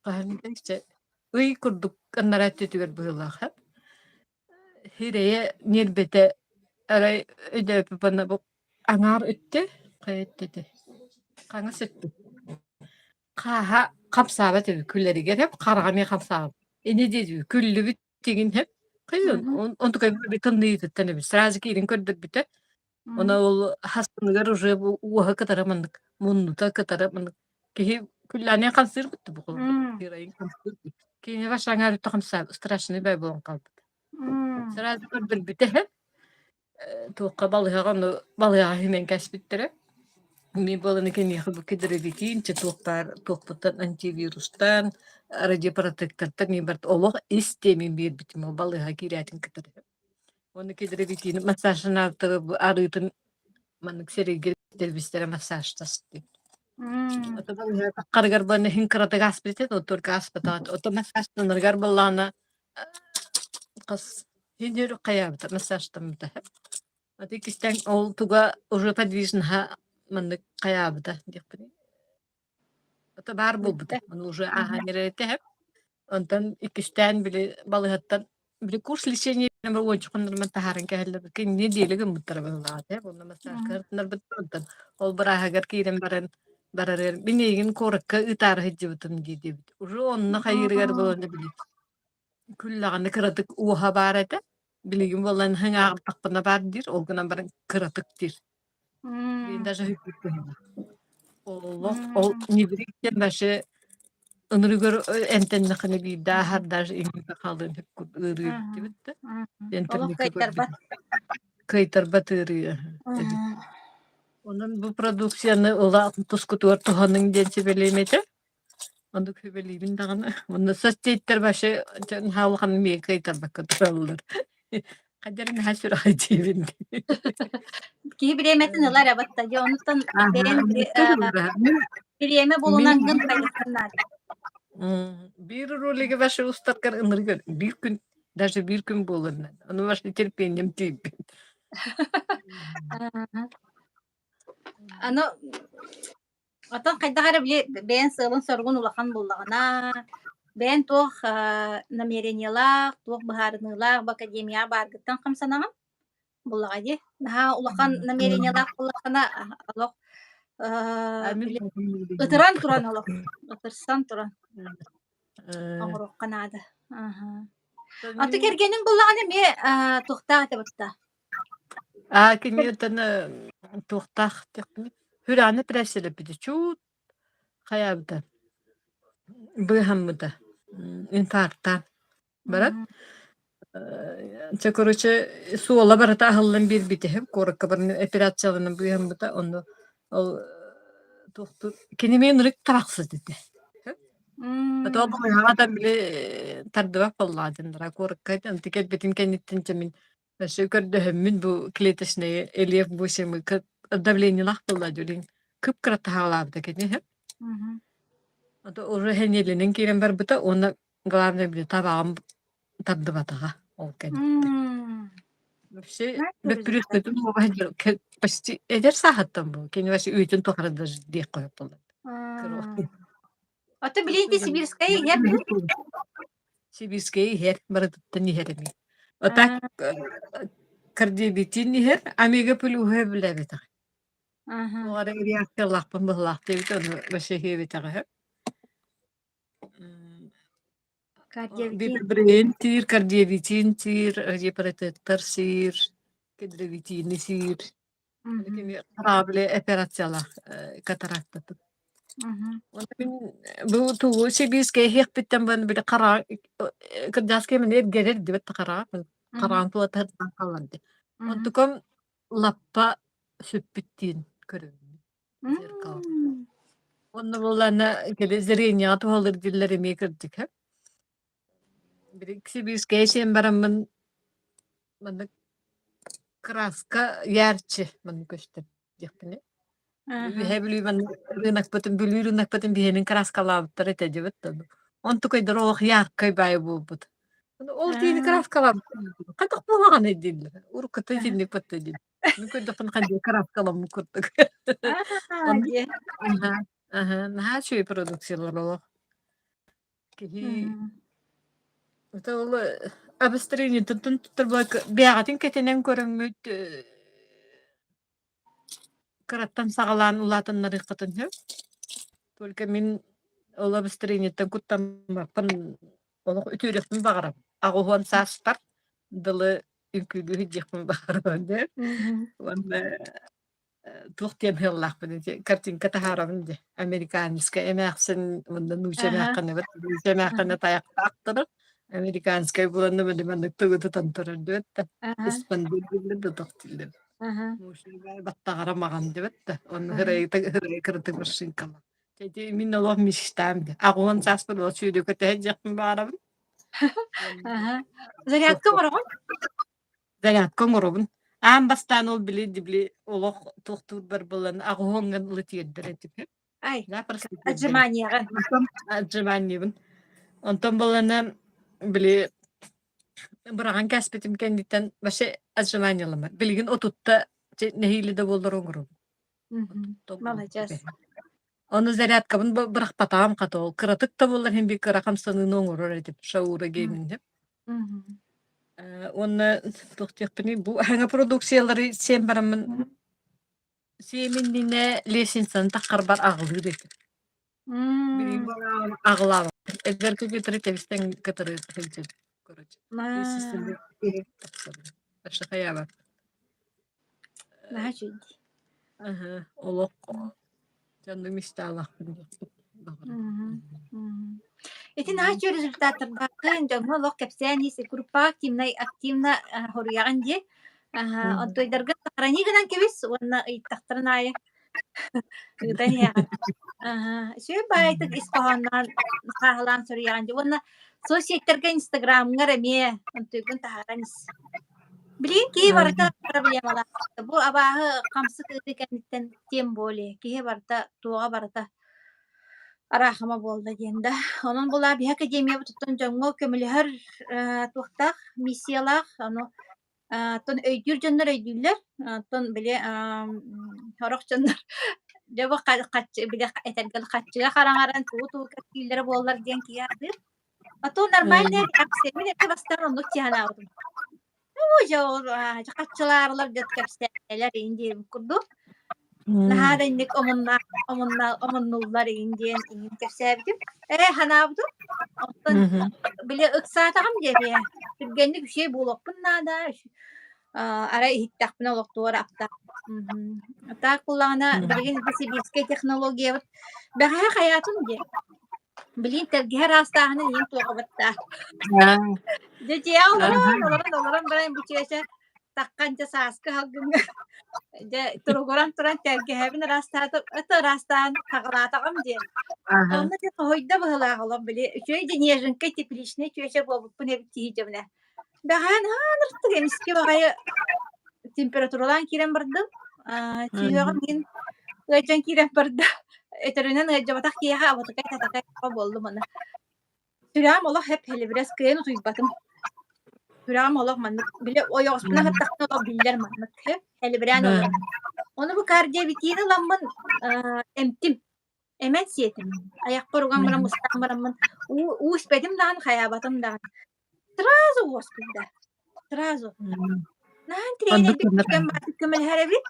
Speaker 2: хаһан ый курдук анараа өттүтүгэр быһыылаах эбит. Сирэйэ ньиэрбэтэ арай өйдөөппүт бу аҥаар өттө хайа өттө этэй хаҥас өттө хааһа хамсаабат эбит күлэригэр эп хараҕа эмиэ хамсаабат ини диэбит күллүбүт тигин эп хайын онтукай тымныйытыттан эбит сразу киирин көрдөрбүтэ Она ол хаспыныгар уже бу уоһа кытары маннык муннута кытары маннык киһи күллээнэ хамсыыр бутта бу кырайын хамсыыр кини башаңа өттө хамсаа страшный бай буолан хаалбыт сразу көрдөрбүтэ туохха балыһаҕа ону балыһаҕа химэн кэспиттэрэ мин буоланы киниэхэ бу кидровитин че туохтаар туохпуттан антивирустан радиопротектордан мин барт олох ис тиэмин биэрбитим ол балыһа киирээтин кытары Уонна кедровитины массажынаабыттара бу арыытын маннык сирэйгэ тэлбистэрэ массажтас диэн. Ото харыгар буолна иһин кыратык ааспыт этэ, только ааспатаҕа. Ото массажтанарыгар буоллаҕына хас иһин хайаабыта массажтаммыта. Аты иккистээн ол туга уже подвижноһа маннык хайаабыта диэхпин. Ото баар буолбута. Ону уже ааһан эрэр этэ. Онтон иккистээн били балыһаттан били курс лечения. Уончукуннармын таһааран кэһэллэр кинини диэли гыммыттара быһыылаах этэ. Уонна массажка ырытыннарбыттар. Ол бырааһыгар киирэн баран барарыгар мин эйигин куоракка ыытаары сылдьыбытым дии диэбит. Уже онно хайыырыгар буолан били күллэҕинэ кыратык уоһа баар этэ. Билигин буолан хыҥааҕыртахпына баар диир, ол гынан баран кыратык диир. Билигин даже Олох ол нибирик диэн вообще ынырыгар эмтэннэххинэ биирдэ ааһар даже иҥнибэ хаалыан сөп ыарыы эбит да.
Speaker 1: Олох
Speaker 2: Интернеккэ
Speaker 1: кыайтарбат.
Speaker 2: көрбүтүм. Кыайтарбат ыарыы эбит. Онон бу продукцияны ыла тускутугар туһаныҥ диэн сүбэлиэм этэ. Оннук сүбэлиибин даҕаны. Уонна соцсетьтэр вообще наһаа улахан эмиэ кыайтарбакка тураллар. Хайдах эрэ наһаа сүрэҕэлдьиибин.
Speaker 1: Киһи бириэмэтин ылар эбэтэ дьэ онуттан бэйэҥ бириэмэ булунан гын хайыаххын наада.
Speaker 2: Биир ролиги вообще устаргар ынырыгар биир күн даже биир күн буолар Ону вообще терпением тиийбит.
Speaker 1: Аны Оттон хайдах эрэ били бэйэҥ сыалын-соругун улахан буллаҕына, бэйэҥ туох намерениелаах, туох быһаарыныылаах бу академияҕа бааргыттан хамсанаҕын буллаҕа дии. Наһаа улахан намерениелаах буоллаххына олох били ытыран туран олох ытырсан туран оҥоруохха наада. Аты кэргэниҥ буллаҕына эмиэ туохтаах этэ бытта?
Speaker 2: Аа киниэттэн туохтаах диэхпиний Хүрэҕинэ прессэлэппитэ чуут хайаабыта быыһаммыта инфарктаан баран чэ короче суола барыта аһыллан биэрбитэ куоракка баран операцияланан быыһаммыта онно ол туохтуур кини эмиэ ынырык тарахсыт этэ Потом да били тардыбат буоллаҕа дьоннора куоракка онту кэлбитин кэнниттэн чэ мин Өссө көрдөһөммүн бу клеточнай элиэф 8 давлениелаах буолла дьүлүн кып-кыра таһаалаабыта кини иһэ. Ото уже сэниэлэнэн киирэн барбыта уонна главное били табаҕым тардыбатаҕа ол кэнниттэн. Вообще бөппүрүөскэтин почти эдэр сааһыттан бу кини вообще үйэтин тухары даже диэх сөп буолла.
Speaker 1: Ото билигин ити Сибирская иһэр дуо?
Speaker 2: Сибирскэй иһэр, барытыттан иһэр эмиэ. А так кардиобитин иһэр, омега плюһу билэбитэх. Туох эрэ реакциялаахпын быһылаах диэбит, ону вообще иһиэбитэҕэ үһү.
Speaker 1: Кардиовитин.
Speaker 2: Бибрин тиир, кардиовитин тиир, радиопротектор сиир, кедровитини сиир. Кини корабль операциялаах катарактатын. Уонна мин бу тугу Сибиискэ иһиэхпиттэн бан били хара кырдьааскай мин эргэрэр дибэт хараҕа хараан тула хааллар ди. Онтукам лаппа сүппүттиин көрөбүн зеркало. Онно буоллаана кели зрениеҕа туһалыыр дииллэр эмиэ кырдьык Били Сибиискэ сиэн бараммын маннык краска ярче маннык көстөр диэхпинэ. Үөһээ Бүлүү маннык рынокпытын Бүлүү рынокпытын биһиэнин краскалаабыттар этэ дьэбит да. Онтукайдар олох яркай баайы буолбут. Ол тиини краскалаабыттар. Хайдах буолаҕыный дииллэр. Уруккута итинник батта диэн. Мин көрдөхпүнэ ханнык краскаламмыт курдук. Оннук аһа, аһа, наһаа үчүгэй продукциялар олох. Киһи это ол обострениетыттан туттар бэйэҕитин кэтэнэн көрөҥҥүт кыраттан саҕалаан улаатыннарыаххытын сөп. Только мин ол обострениеттан куттаммаппын олох үтүөрүөхпүн баҕарабын. 80 сааспар дылы үҥкүүлүү сылдьыахпын баҕарабын дээ. Уонна туох диэн сыаллаахпын ити картинка таһаарабын дии американскай эмээхсин уонна нууча эмээххинэ нууча эмээххинэ тайахтаах турар американскай буланна били маннык тугу тутан турар диэбит да испандыр дииллэр да тох дииллэр баттаҕара маҕан диэбит да онно ырайыта ырайы кыратык машинкала ити мин олох мечтаам де 80 сааспын ол сүүрүкэ тэһэ баарабын
Speaker 1: Зарядка оҥороҕун?
Speaker 2: Зарядка оҥоробун. Аан бастаан ол били били олох туохтуурбар булан аҕыһуоҥҥан ыла тиэрдэр этим.
Speaker 1: Ай,
Speaker 2: Запросто тиэрдэрим.
Speaker 1: отжиманияҕын.
Speaker 2: Онтон отжиманиебын. Онтон булана били быраҕан кээспитим кэнниттэн вообще отжиманиеламмат. Билигин отутта нэһиилэ да буоллар оҥоробун.
Speaker 1: Маладьыас.
Speaker 2: Ону зарядкабын бырахпатаҕым хата ол. Кыратык да буоллар иһин биир кыра хамсаныыны оҥорор этим. Шаура геймингэ. Уонна туох диэхпиний, бу аһаҥа продукциялары сиэн бараммын сиэм иннинэ лестницаны таххарбар аҕылыыр этим. Билигин аҕылаабаппын. Эдэргэ кытары тэбистэн кытары сылдьабын. Короче, лестницаны тахсабын. Вообще хайаабаппын.
Speaker 1: Наһаа үчүгэй дии.
Speaker 2: Аһа, олох дьоннук мечталаахпын диэхпин баҕарабын.
Speaker 1: Ити наһаа үчүгэй результаттардааххын, дьоҥҥо олох кэпсээн ис, группаҕа активнай активно хоруйаҕын дии. Онтуойдаргын сохрани гынан кэбис уонна ыйыттахтарын аайы ыытан иһэҕин. Үчүгэй баайытык ис хоһоонноон сааһылаан суруйаҕын дии. Уонна соцсетьтэргэ инстаграмҥар эмиэ онтуйгун таһааран ис. Билигин киһи барыта проблемалаах. Бу абааһы хамсык ыарыы кэнниттэн тем более киһи барыта туоҕа барыта араахыма буолла диэн да. Онон булаа биһи академиябытыттан дьоҥҥо көмөлөһөр э, туохтаах миссиялаах, ону э, оттон өйдүүр дьоннор өйдүүллэр, оттон били э, сорох дьоннор дьэ бу хаччы били этэргэ хаччыга хараҥаран тугу-тугу кэпсииллэрэ буоллар диэн киһи аатыыр. А то нормальная реакция. Мин эргэ бастаан оннук тиһанаабытым. Оо, дьэ ол хаччылаарылар дьэ кэпсээнэлэр иин диэбит курдук. Наһаа да инник омуннаах омунна омуннуллар иин диэн иҥин кэпсээбитим. Ээ ханаабытым. Оттон били ыксаатаҕым диэбиэ. Түргэнник үчүгэй буолуохпун наада. Арай иһиттэхпинэ олохтугар аптаах. Таах буоллаҕына билигин ити сибиирскэй технологиябыт бэҕэһээ хайаатын диэ. Билигин тэлгэһэ ыраастааһынын иһин туоҕабыттаа. Дьэ дьиэҕэ олорон, олорон, олорон баран бу чүөчэ таххан дьэ сааскы салгыҥҥа дьэ туругуран туран тэлгэһэбин ыраастаатым, это ыраастаан хаҕылаатаҕым диэн. Онно дьэ соһуйда быһыылаах олох били үчүгэй дьэ неженкэй тепличнэй чүөчэ буолбуппун эбит киһи дьэ Бэҕэһээ наһаа ынырыктык эмискэ баҕайы температуралаан киирэн бардым. Аа, сүһүөҕүм иһин ыалдьан киирэн барда. Өтөрүнэн ыалдьыбатах киһиэхэ абатыкай-татакай буоллум аны. Сүрэҕим олох эп-һэлибирэс, кыайан утуйбатым. Сүрэҕим олох маннык, били ойоҕоспун аһаттахпына олох биллэр маннык һэлибирээн олорор. Ону бу кардиовитины ыламмын аа, эмтим. Эмэн сиэтим. Айахпар уган баран мустаан бараммын уу, уу испэтим даҕаны, хайаабатым даҕаны. Сразу уоскуйда. Сразу. Наһаа
Speaker 2: Оннук
Speaker 1: интириэһинэйдик
Speaker 2: гыннар
Speaker 1: кэм баатык көмөлөһөр эбит.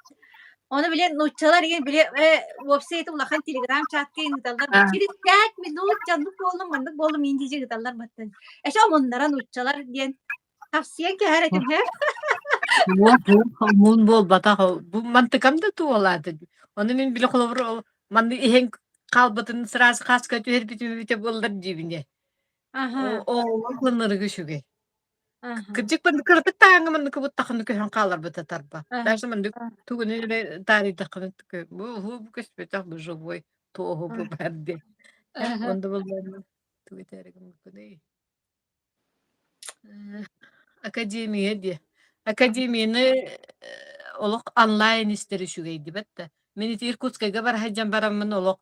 Speaker 1: Ону били нууччалар игин били э, уопсай ити улахан телеграм чатка ыыталлар. Через 5 минут дьоннук буоллум, маннык буоллум индиже ыыталлар баттан. Эше омуннара нууччалар диэн хапсыйан кэһэр этим һэ.
Speaker 2: Муун буолбатах ол. Бу мантыкам да туолааты. Ону мин били холобур ол манны иһэн хаалбытын сразу хааска түһэрбитим эбитэ буоллар диибин ээ.
Speaker 1: Аха.
Speaker 2: Оҕолор ылынарыга үчүгэй.
Speaker 1: Аха.
Speaker 2: Кырдьык маннык кыратык тааҥҥа маннык кыбыттаххына көһөн хааларбыта тарба.
Speaker 1: Аха.
Speaker 2: Даже маннык тугуну эрэ таарыйдаххына бу уһу бу көспөтөх бу живой туоһу бу бар диэн.
Speaker 1: Аха.
Speaker 2: Онда булларына тугу этээри гыммыккыный? Академия диэ. Академияны олох онлайн истэр үчүгэй дибэт да. Мин ити Иркутскайга бара сылдьан бараммын олох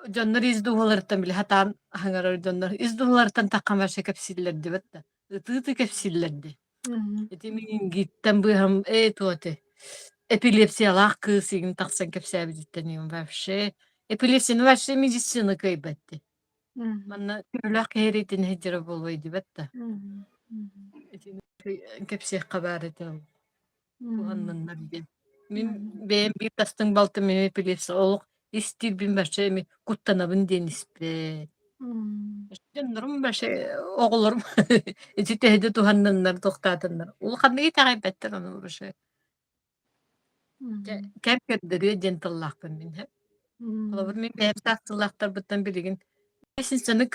Speaker 2: Дьоннор ис дууһаларыттан били сатаан аһыҥарар дьоннор ис дууһаларыттан таххан вообще кэпсииллэр дибэт да ытыы-ытыы кэпсииллэр дии. Ити миингиттэн быыһам ээ туоты эпилепсиялаах кыыс игин тахсан кэпсээбититтэн им вообще эпилепсияны вообще медицина кыайбат дии. Манна төһөлөөх киһи эрийтин сылдьара буолуой дибэт да. Итини кэпсиэххэ баар этэ ол. Туһанныннар диэн. Мин бэйэм биир тастыҥ балтым эмиэ эпилепсия олох истиирбин вообще эми куттанабын диэн испэт. Дьоннорум вообще оҕолорум ити төһө туһанныннар тохтаатыннар. Улаханнык итэҕэйбэттэр ону вообще. Дьэ, кэм көрдөрүө диэн тыллаахпын мин. Холобур, мин бэйэм саас тыллаахтарбыттан билигин лестницаны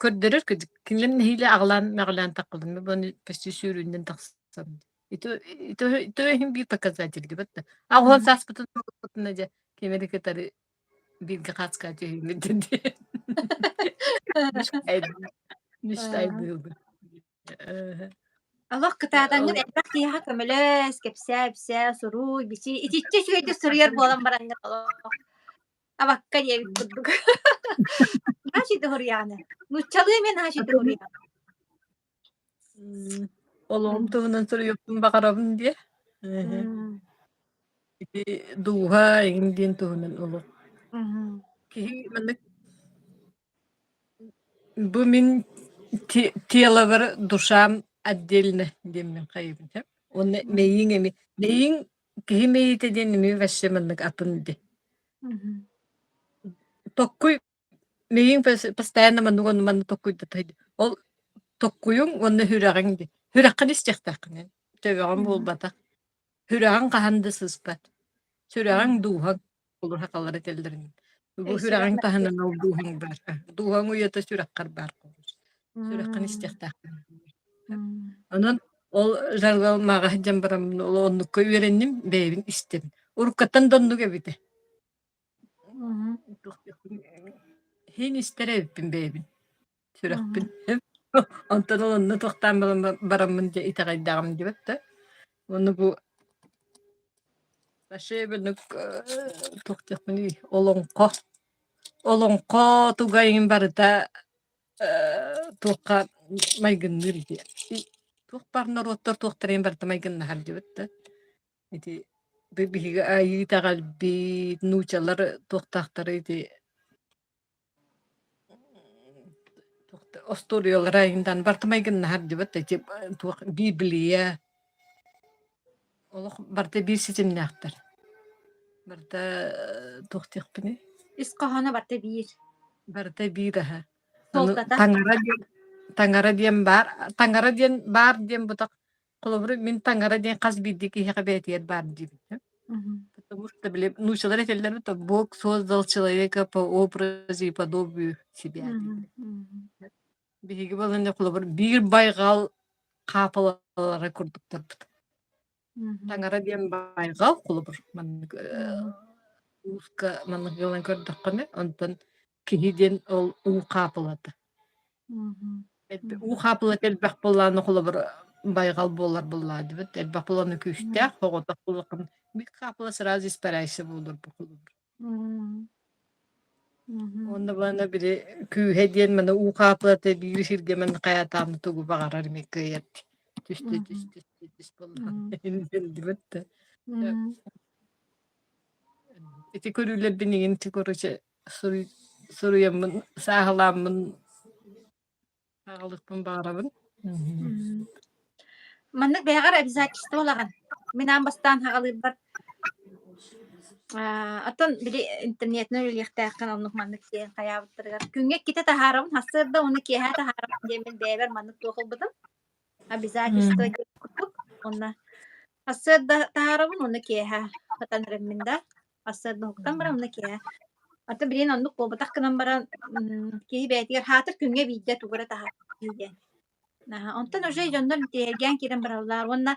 Speaker 2: көрдөрөр кинилэр нэһиилэ аҕылаан-мэҕилээн таххалым. Мин почти сүүрүүннэн тахсам. Ити ити ити иһин биир показатель дибэт да. Аҕыһан сааспытын туолбутуна дьэ ким эрэ кытары бииргэ хааска түһүүмүт дии. Мечтайдыыбын.
Speaker 1: Олох кытаатаҥҥын элбэх киһиэхэ көмөлөс, кэпсээ-ипсээ, суруй, бичий. Итиччэ үчүгэйдик суруйар буолан бараҥҥын олох абакка диэбит курдук. Наһаа үчүгэйдик суруйаҕын. Нууччалыы эмиэ наһаа үчүгэйдик суруйаҕын.
Speaker 2: Олоҕум туһунан суруйуохпун баҕарабын диэ. Ити дууһа эҥин диэн туһунан олох. Киһи маннык бу мин телобар душам. Отдельно диэммин хайыыбын сөп. Уонна мэйииҥ эми мэйииҥ киһи мэйиитэ диэн эмиэ вообще маннык атын дии. Токкуй мэйииҥ постоянно маннык уонна маннык токкуйдата Ол токкуйуҥ уонна сүрэҕиҥ дии. Сүрэххин истиэхтээххин төбөҕүн буолбатах. Сүрэҕиҥ хаһан да сыыспат. Сүрэҕиҥ дууһаҥ Улуһахалар этэллэрин. Бу сүрэҕиҥ таһынан ол дууһаҥ баар. Дууһаҥ уйата сүрэххэр баар Сүрэххин истиэхтээххин. Онон ол жаргал мааҕа сылдьан бараммын ол оннукка үөрэнним, бэйэбин истэбин. Уруккаттан да оннук эбитэ. Иһин истэр эбиппин бэйэбин. Сүрэхпин. Онтон ол онно туохтаан бараммын дьэ итэҕэйдэҕим диэбэт да. Уонна бу Вообще туох диэхпиний олоҥхо олоҥхо туга иҥин барыта туохха майгынныыр дии туох баар норуоттар туохтара иһин барыта майгыннаһар диэбит да ити биһиги айыы итэҕэлбит нуучалар туохтаахтара ити Остуоруйалара иҥдан барыта майгыннаһар диэбэт да ити туох Библия олох барыта биир ситимнээхтэр. Барыта туох диэхпиний?
Speaker 1: Ис хоһооно барыта биир.
Speaker 2: Барыта биир аһа. Аны
Speaker 1: Суолтата?
Speaker 2: таҥара диэн таҥара диэн баар таҥара диэн баар диэн бутах Холобура, мин таҥара диэн хас биирдии киһиэхэ бэйэтигэр баар диибин. Потому что, били, нуучалар этэллэр это Бог создал человека по образу и подобию себя дииллэр. Биһиги баланна холобур биир байҕал хаапылалара курдуктарбыт. Таҥара диэн байҕал холобур маннык ууска маннык гынан көрдөххүнэ, онтон киһи диэн ол уу хаапылата. Уу хаапылата элбэх буоллаҕына холобур байҕал буолар буоллаҕа элбэх буоллаҕына күүстээх оҕотох буоллаххына биир хаапыла сразу испаряйся буолар бу холобур. Уонна бана били күүһэ диэн маны уу хаапылата биир сиргэ маны хайаатаан тугу баҕарар эмиэ кыайар түстэ түстэ түс буоллаҕына да. Ити көрүүлэрбин игин короче суруйаммын, сааһылааммын аҕалыахпын баҕарабын.
Speaker 1: Маннык бэйэҕэр обязательство ылаҕын. Мин аан бастаан аҕалыырбар оттон били интернетинэн үлэлиэхтээххин оннук маннык диэн хайаабыттарыгар күҥҥэ иккитэ таһаарабын, сарсыарда уонна киэһэ таһаарабын диэммин бэйэбэр маннык туох ылбытым. Обязательство диэн курдук. Уонна сарсыарда таһаарабын уонна киэһэ сатан эрэммин да. Сарсыарда уһуктан баран уонна киэһэ. Аты билигин оннук буолбатах гынан баран, киһи бэйэтигэр хаатыр күҥҥэ биирдэ тугу эрэ таһаарыы диэн. Аһа, онтон уже дьоннор интириэһиргээн киирэн бараллар уонна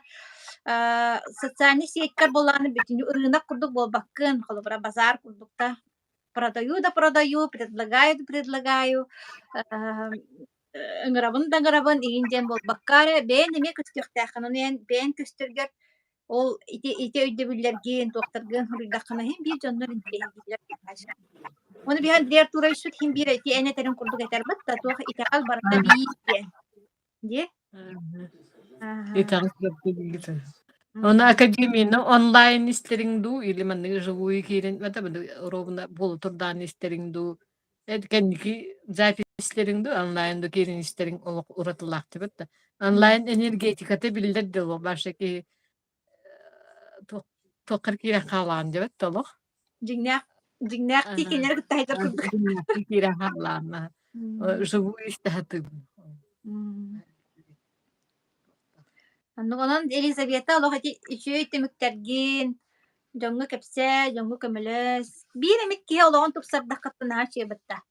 Speaker 1: социальнай сетьтэр буоллаҕына бүтүннүү ырыынак курдук буолбаккын, холобура базар курдук да продаю да продаю, предлагаю да предлагаю, ыҥырабын да ыҥырабын игин диэн буолбакка эрэ бэйэн эмиэ көстүөхтээххин, ону эн бэйэн көстөргөр ол ити ити өйдөбүллэргин, туохтаргын суруйдаххына иһин биир дьоннор интэриэһиргииллэр Ону биһи Андрей Артуровичпыт иһин биир ити эн этэрин курдук этэр да туох итэҕэл барыта биир диэн. Дии?
Speaker 2: Итэҕэл барыта биир. Ону академияны онлайн истэриҥ дуу или маннык живую киирэн ровно буола турдаан истэриҥ дуу кэнники записьлэриҥ дуу онлайн дуу киирэн истэриҥ олох уратылаахтыбыт да онлайн энергетиката биллэр да олох баша киһи туоххар киирэн хаалаан диэбэт да олох
Speaker 1: Дьиҥнээх дьиҥнээхтии кинилэри кытта сылдьар курдук.
Speaker 2: Дьиҥнээхтии киирэн хаалаан живую истэ сатыыбын.
Speaker 1: Оннук онон Елизавета олох ити үчүгэй түмүктэргин дьоҥҥо кэпсээ, дьоҥҥо көмөлөс. Биир эмит киһи олоҕун тупсардаххыттан наһаа үчүгэй батта.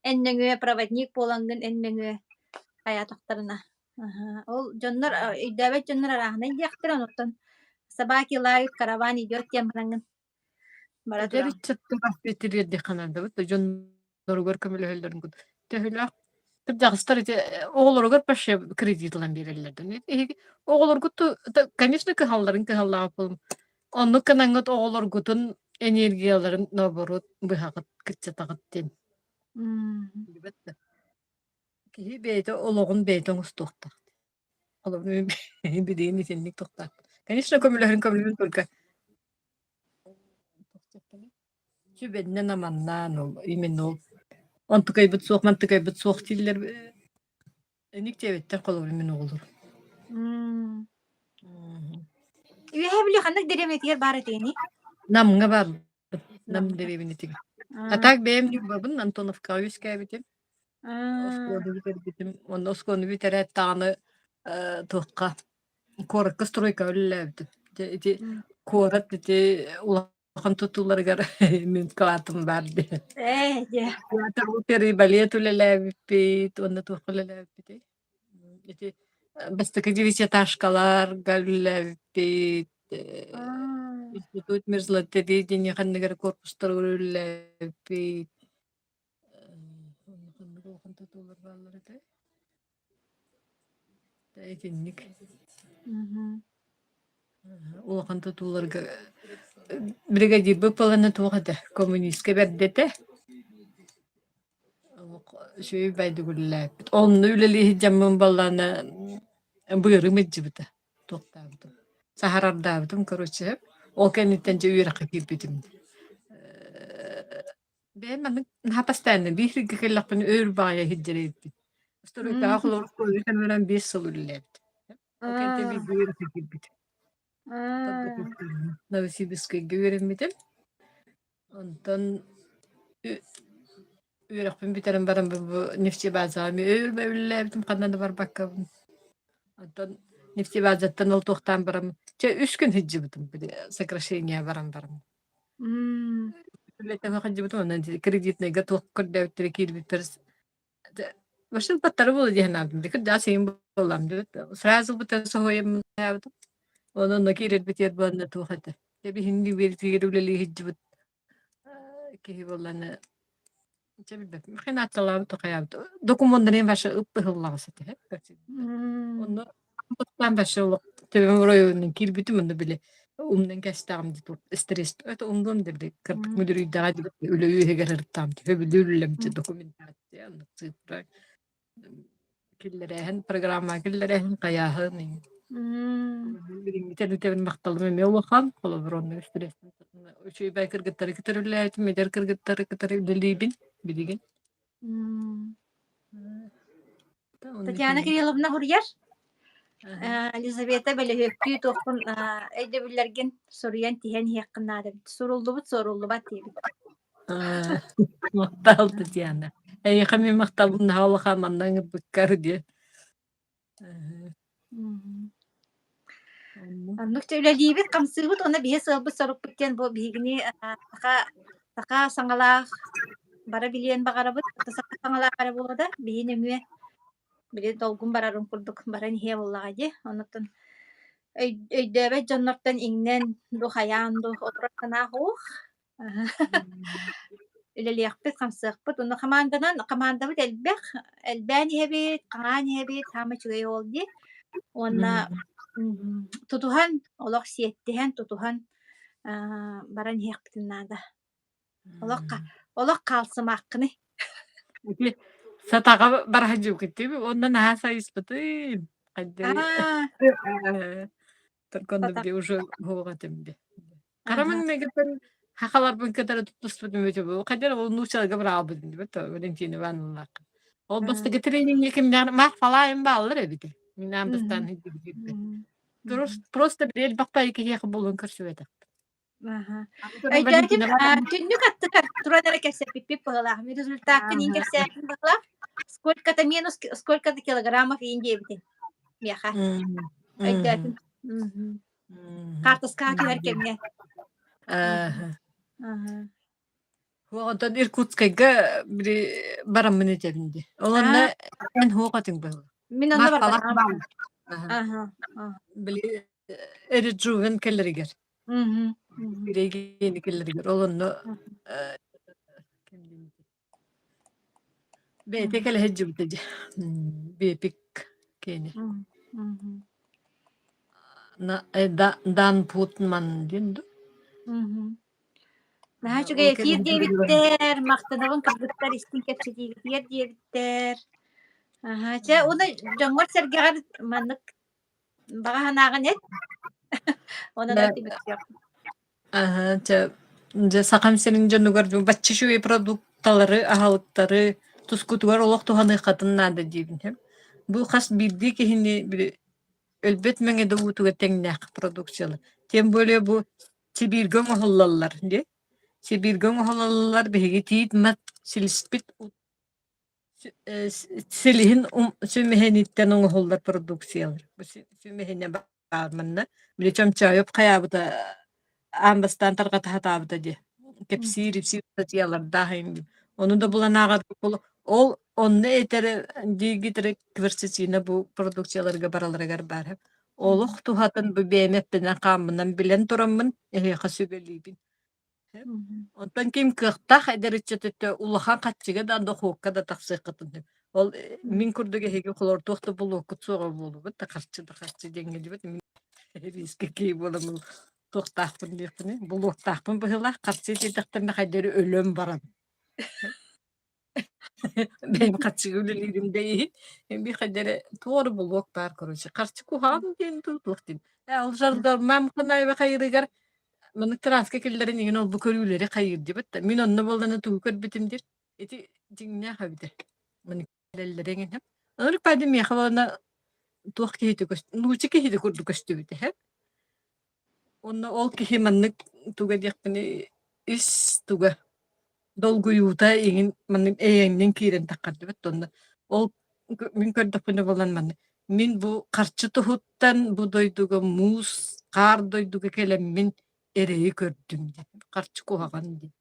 Speaker 1: Эн нөҥүө проводник буолаҥҥын эн нөҥүө хайаатахтарына. Аһа, ол дьоннор өйдөөбөт дьоннор арааһынай диэхтэрэ, онуттан собаки лают, караван идет диэн бараҥҥын бара
Speaker 2: Эдэр
Speaker 1: тураҕын.
Speaker 2: ыччаттар тириэрдиэххэ наадабыт да дьонноругар көмөлөһөллөрүн курдук. Төһөлөөх кырдьаҕастар ити оҕолоругар вообще кредит ылан биэрэллэр да. Эһиги оҕолоргут конечно кыһалларын кыһаллаах буолун. Оннук гынаҥҥыт оҕолоргутун энергияларын наоборот быһаҕыт, кыччатаҕыт диэн. Билбэт да. Киһи бэйэтэ олоҕун бэйэтэ оҥостуохтаах. Холобур, билигин итинник тохтоохпун. Конечно, көмөлөһөрүн көмөлөһөн только сүбэннэн аманнаан ол именно ол онтукайбыт суох мантыкайбыт суох дииллэр инник диэбиттэр холобур мин оҕолорум.
Speaker 1: Үөһээ Бүлүү ханнык дэриэбинэтигэр баар этигиний?
Speaker 2: Намҥа баарбын. Нам дэриэбинэтигэр. А так бэйэм Ньурбабын Антоновкаҕа үөскээбитим. Оскуоланы бүтэрбитим. Онно оскуоланы бүтэрээт даҕаны э, туохха куоракка стройка үлэлээбитим. Дьэ ити куорат ити улахан тутууларыгар мин кылаатым баар диэн.
Speaker 1: Ээ, дьэ.
Speaker 2: Театр оперы балет үлэлээбиппит уонна туохха үлэлээбиппитий? Ити бастакы девятиэтажкаларга үлэлээбиппит, институт мерзлотоведения ханнык эрэ корпустарыгар үлэлээбиппит. Ханнык улахан тутуулар бааллар этэй? Итинник. Улахан тутууларга бригадирбыт буолана туох этэ, коммунистка бэрдэ этэ. Үчүгэй байдык үлэлээппит. Онно үлэлии сылдьаммын буоллаҕына быарым илдьибитэ, туохтаабытым, саһарардаабытым короче. Ол кэнниттэн дьэ үөрэххэ киирбитим. Бэйэм маннык наһаа постоянно биир сиргэ кэллэхпинэ өөр баҕайы сылдьар эбиппин. Стройкаҕа холобур кэлэн 5 сыл үлэлээбит. Ол кэнниттэн бииргэ үөрэххэ киирбитим. Новосибирскайга үөрэммитим. Онтон үөрэхпин бүтэрэн баран бу нефтебазаҕа эмиэ өр үлэлээбитим ханна да барбаккабын. Онтон нефтебазаттан ол туохтаан баран чэ үс күн сылдьыбытым били сокращение баран баран. Үлэтэ сылдьыбытым онон кредитнайга туох көрдөөбүттэрэ киирбиттэр Вообще баттары буолуо дии санаабытым. Кырдьаҕас ийэм буоллаҕым диэбит. Сразу ылбыта соһуйаммын санаабытым. Онон онно киирэрбитигэр буоланна туох этэ. Дьэ биһиги биэритигэр үлэлии сылдьыбыт киһи буоллаҕына дьэ билбэппин. Хинаатталаабыт хайаабыт. Докумуоннарын вообще ыппыһыллаҕас этэ. Онно бастаан вообще олох төбөм оройуонун киирбитим онно били умнан кэстэҕим дии стресс это умнуом да били кырдык мүлүрүйдэҕэ дии үлэ үөһүгэр ырыттаам төһө үлэм документация цифра киллэрээһин программа киллэрээһин хайааһын билиҥҥитэ үтэбин махталым эмиэ улахан холобур онно стресстэн үчүгэй кыргыттары кытары үлэлээбитим эдэр кыргыттары кытары үлэлиибин билигин
Speaker 1: Татьяна Кирилловна суруйар. Елизавета бөлөһүөктүү туоххун өйдөбүллэргин суруйан тиһэн иһиэххин наада эбит. Суруллубут суоруллубат диэбит.
Speaker 2: Махтал, Татьяна. Эйиэхэ мин махталбын наһаа улахан манна ыҥырбыккар диэн.
Speaker 1: Оннук дьэ үлэлиибит, хамсыыбыт уонна биһи сыалбыт-сорукпут диэн бу биһигини саха саха саҥалаах бара билиэн баҕарабыт. Саха саҥалаах эрэ буолуо да, биһи нөҥүө били долгун барарын курдук баран иһиэ буоллаҕа дии. Оннуттан өйдөөбөт дьоннортон иҥнэн ду хайаан ду олорор санаа суох. Үлэлиэхпит, хамсыахпыт. Онно хамаанданан хамаандабыт элбэх, элбээн иһэбит, хаҥаан иһэбит, саамай үчүгэй ол дии. Уонна тутуһан, олох сиэттиһэн, тутуһан аа баран иһиэхпитин наада. Олох олох хаалсымааххыный.
Speaker 2: Ити сатаҕа бара сылдьыбыккыт уонна наһаа сайыспытым. Хайдыы Только
Speaker 1: Сатах
Speaker 2: уже буолуох этим дии. Хара
Speaker 1: Аха.
Speaker 2: маҥнайгыттан хахаларбын кытары туттуспутум үтү хайдах ол нууччаларга быраҕалбытым дибит Валентина Ивановналаахха. Ол бастакы тренингэ кимнээх маах фалаайым бааллар эбит. Мин аан бастаан Просто били элбэх киһиэхэ буолуон көрсүбэтэх.
Speaker 1: Аха. Өйдөөтүм, түннүк аттыгар туран эрэ кэпсэппиппит быһыылаах. Результаккын иин кэпсээтим быһыылаах. Сколько-то минус, сколько-то килограммов иин диэбитин миэхэ. Өйдөөтүм. Хаартыскаҕа түһэр кэмҥэ.
Speaker 2: Онтон Иркутскайга били бараммын этэбин дии. Ол онно эн хуох этиҥ быһыылаах.
Speaker 1: Мин онно барбатаҕым. Аха.
Speaker 2: Били Эриджуген кэлэригэр. Региени кэлэригэр ол онно бэйэтэ кэлэ сылдьыбыта дии. Бепик киэнэ. Дан Путман диэн дуу?
Speaker 1: Наһаа үчүгэй эфир диэбиттэр, махтанабын кыргыттар истиҥ кэпсэтиигитигэр диэбиттэр. Аһаа, чэ, уонна дьоҥҥор-сэргэҕэр маннык Баҕа санааҕын эт. Онон түмүктүөхпүт.
Speaker 2: Аһа, чэ, дьэ Сахам сирин дьонугар бачча үчүгэй продукталары, аһылыктары тускутугар олох туһаныаххытын наада диибин. Бу хас биирдии киһини били өлбөт мэҥэ да уутугар тэҥнээх продукциялар. Тем более бу Сибииргэ оҥоһуллаллар дии. Сибииргэ оҥоһуллаллар биһиги тиит мат силиспит силиһин сүмэһиниттэн оҥоһуллар продукциялар. Бу сүмэһинэ баар манна. Били Чомчоойоп хайаабыта аан бастаан тарҕата сатаабыта дии. Кэпсиир ипсиир статьялардаах иҥ Ону да булан ааҕар ол онно этэр диигит эрэ кверцетина бу продукцияларга бараларыгар баар. Олох туһатын бу бэйэм эппинэн хааммынан билэн тураммын эһиэхэ сүбэлиибин. Онтон ким кыахтаах эдэр ыччат өттө улахан хаччыга да дохуокка да тахсыаххытын сөп. Ол мин курдук эһиги холортуох да булуоххут суоҕа буолубут да харчы да харчы диэҥҥэ дьибит мин риискэ киһи буоламмын туохтаахпын диэхпиний булуохтаахпын быһыылаах харчы диэтэхтэринэ хайдары өлөн баран Бэйэм харчыга үлэлиирим да иһин би хайдары туох эрэ булуок баар короче харчы куһаҕан диэн дуу туох диэн ээ ол жардармам ханаайба хайыырыгар маннык тырааска киллэрэн иҥин ол бу көрүүлэри хайыыр дибит да мин онно буоллана тугу көрбүтүм диир ити дьиҥнээх эбитэ маннык кэлэллэрэ иҥин Ынырык пайды миэхэ буолана туох киһитэ көс нуучча киһитэ курдук көстүбүтэ һэ Уонна ол киһи маннык туга диэхпиний ис туга долгуйуута иҥин маннык эйэҥнин киирэн таххардыбыт уонна ол мин көрдөхпүнэ буолан маннык мин бу харчы туһуттан бу дойдуга муус хаар дойдуга кэлэммин эрэйи көрдүм диэн харчы куһаҕан диэн.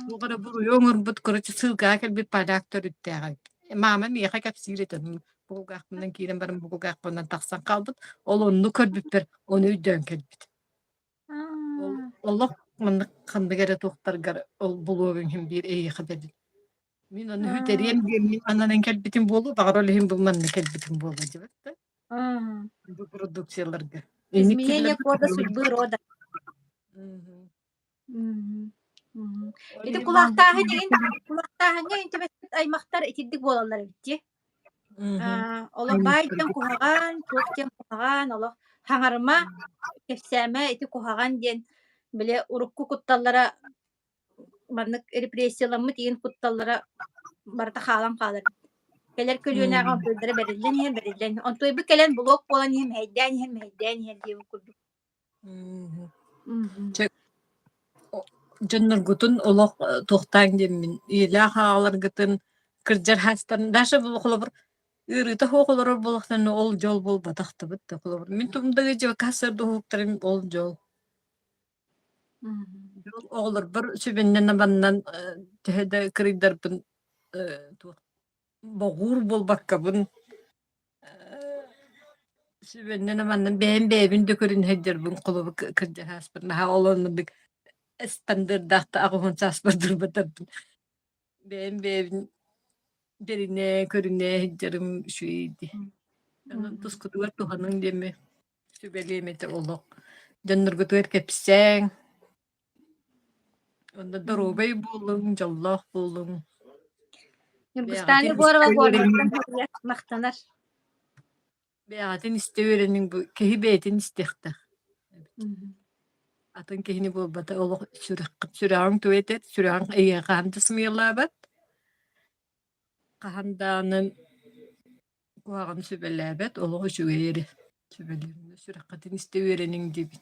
Speaker 2: Туох эрэ буруйу оҥорбут, короче, ссылкаҕа кэлбит поляк төрүттээх эбит. Маама миэхэ кэпсиир этэ, бу кулгаахпынан киирэн баран бу кулгаахпынан тахсан хаалбыт. Ол онну көрбүппэр ону өйдөөн кэлбит. Ол олох маннык ханнык эрэ туохтаргар ол булуоҕуҥ иһин биир эйиэхэ бэрин. Мин ону үтэриэм диэммин ананан кэлбитим буолуо, баҕар ол иһин бу манна кэлбитим буолуо дьибэт да. Бу продукцияларга.
Speaker 1: Изменение кода судьбы рода. Мгм. Мгм.
Speaker 2: Ол
Speaker 1: Ити
Speaker 2: иһин
Speaker 1: кулаахтааһын игин кулаахтааһыҥҥа интимэспит аймахтар итирдик буолаллар эбит дии.
Speaker 2: Мгм.
Speaker 1: Аа, олох баай диэн куһаҕан, туох диэн куһаҕан, олох хаҥарыма, кэпсээмэ ити куһаҕан диэн били урукку кутталлара маннык репрессияламмыт игин кутталлара барыта хаалан хаалар. Кэлэр көлүөнэҕэ онтуйдара бэриллэн иһэн бэриллэн иһэн онтуйбут кэлэн блок буолан иһэн мэһэйдээн иһэн мэһэйдээн иһэн диэбит курдук.
Speaker 2: Мгм. Чэ, дьонноргутун олох туохтааҥ диэммин, ийэлээх аҕаларгытын кырдьар хаастарын даже холобур ыарыыта суох олорор буоллахтарына ол дьол буолбатахтыбыт да холобур мин тумдага дьыбакка сарда уһуктарым ол дьол. Дьол оҕолорбор сүбэннэн абаннан төһө да кырыйдарбын туох боҕуур буолбаккабын Сүбэннэн манна бэйэм бэйэбин да көрүн сылдьарбын холобур кырдьаҕаспын наһаа ол оннук ыстандыырдаах да аҕыһын сааспар турбатарбын бэйэм бэйэбин бэринэ көрүнэ сылдьарым үчүгэй дии. Онон тускутугар туһаныҥ диэми сүбэлиэм этэ олох. Дьонноргутугар кэпсээҥ, онно доруобай буолуҥ, дьоллоох буолуҥ.
Speaker 1: Ньургустаана
Speaker 2: Бэйэҕитин
Speaker 1: Егорова
Speaker 2: истэ
Speaker 1: Горнайтан
Speaker 2: үөрэниҥ.
Speaker 1: махтанар.
Speaker 2: Бэйэҕитин истэ үөрэниҥ бу киһи бэйэтин истиэхтээх. Атын киһини буолбата олох сүрэххит сүрэҕиҥ тугу этэр, сүрэҕиҥ эйиэхэ хаһан да сымыйалаабат, хаһан даҕаны куһаҕаны сүбэлээбэт, олох үчүгэй эрэ сүбэлиир. Сүрэххитин истэ үөрэниҥ диибин.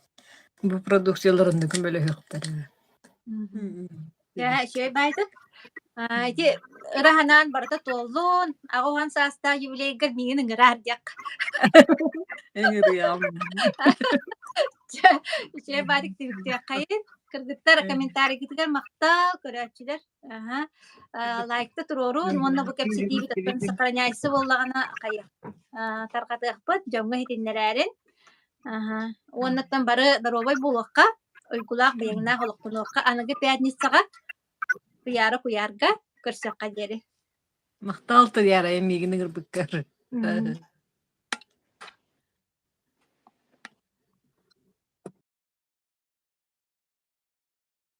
Speaker 2: Бу продукциялар онно көмөлөһүөхтэрэ.
Speaker 1: Дьэ, үчүгэй баайдык. Ити ыра санаан барыта туоллун, 80 саастаах юбилейгар миигин ыҥыраар диэх.
Speaker 2: Ыҥырыам.
Speaker 1: Дьэ, үчүгэй баайдык түмүктүөххэйин. Кыргыттар комментарийгытыгар махтал, көрөөччүлэр. Аха. Лайкта туруорун уонна бу кэпсэтиибит оттон сохраняйся буоллаҕына хайа тарҕатыахпыт, дьоҥҥо иһитиннэрээрин. Аха. Уоннаттан бары доруобай буолуохха, уйгулаах быйаҥнаах олохтонуохха аныгы пятницаҕа куйаара куйаарга көрсүөххэ диэри.
Speaker 2: Махтал Туйаара миигин ыҥырбыккар.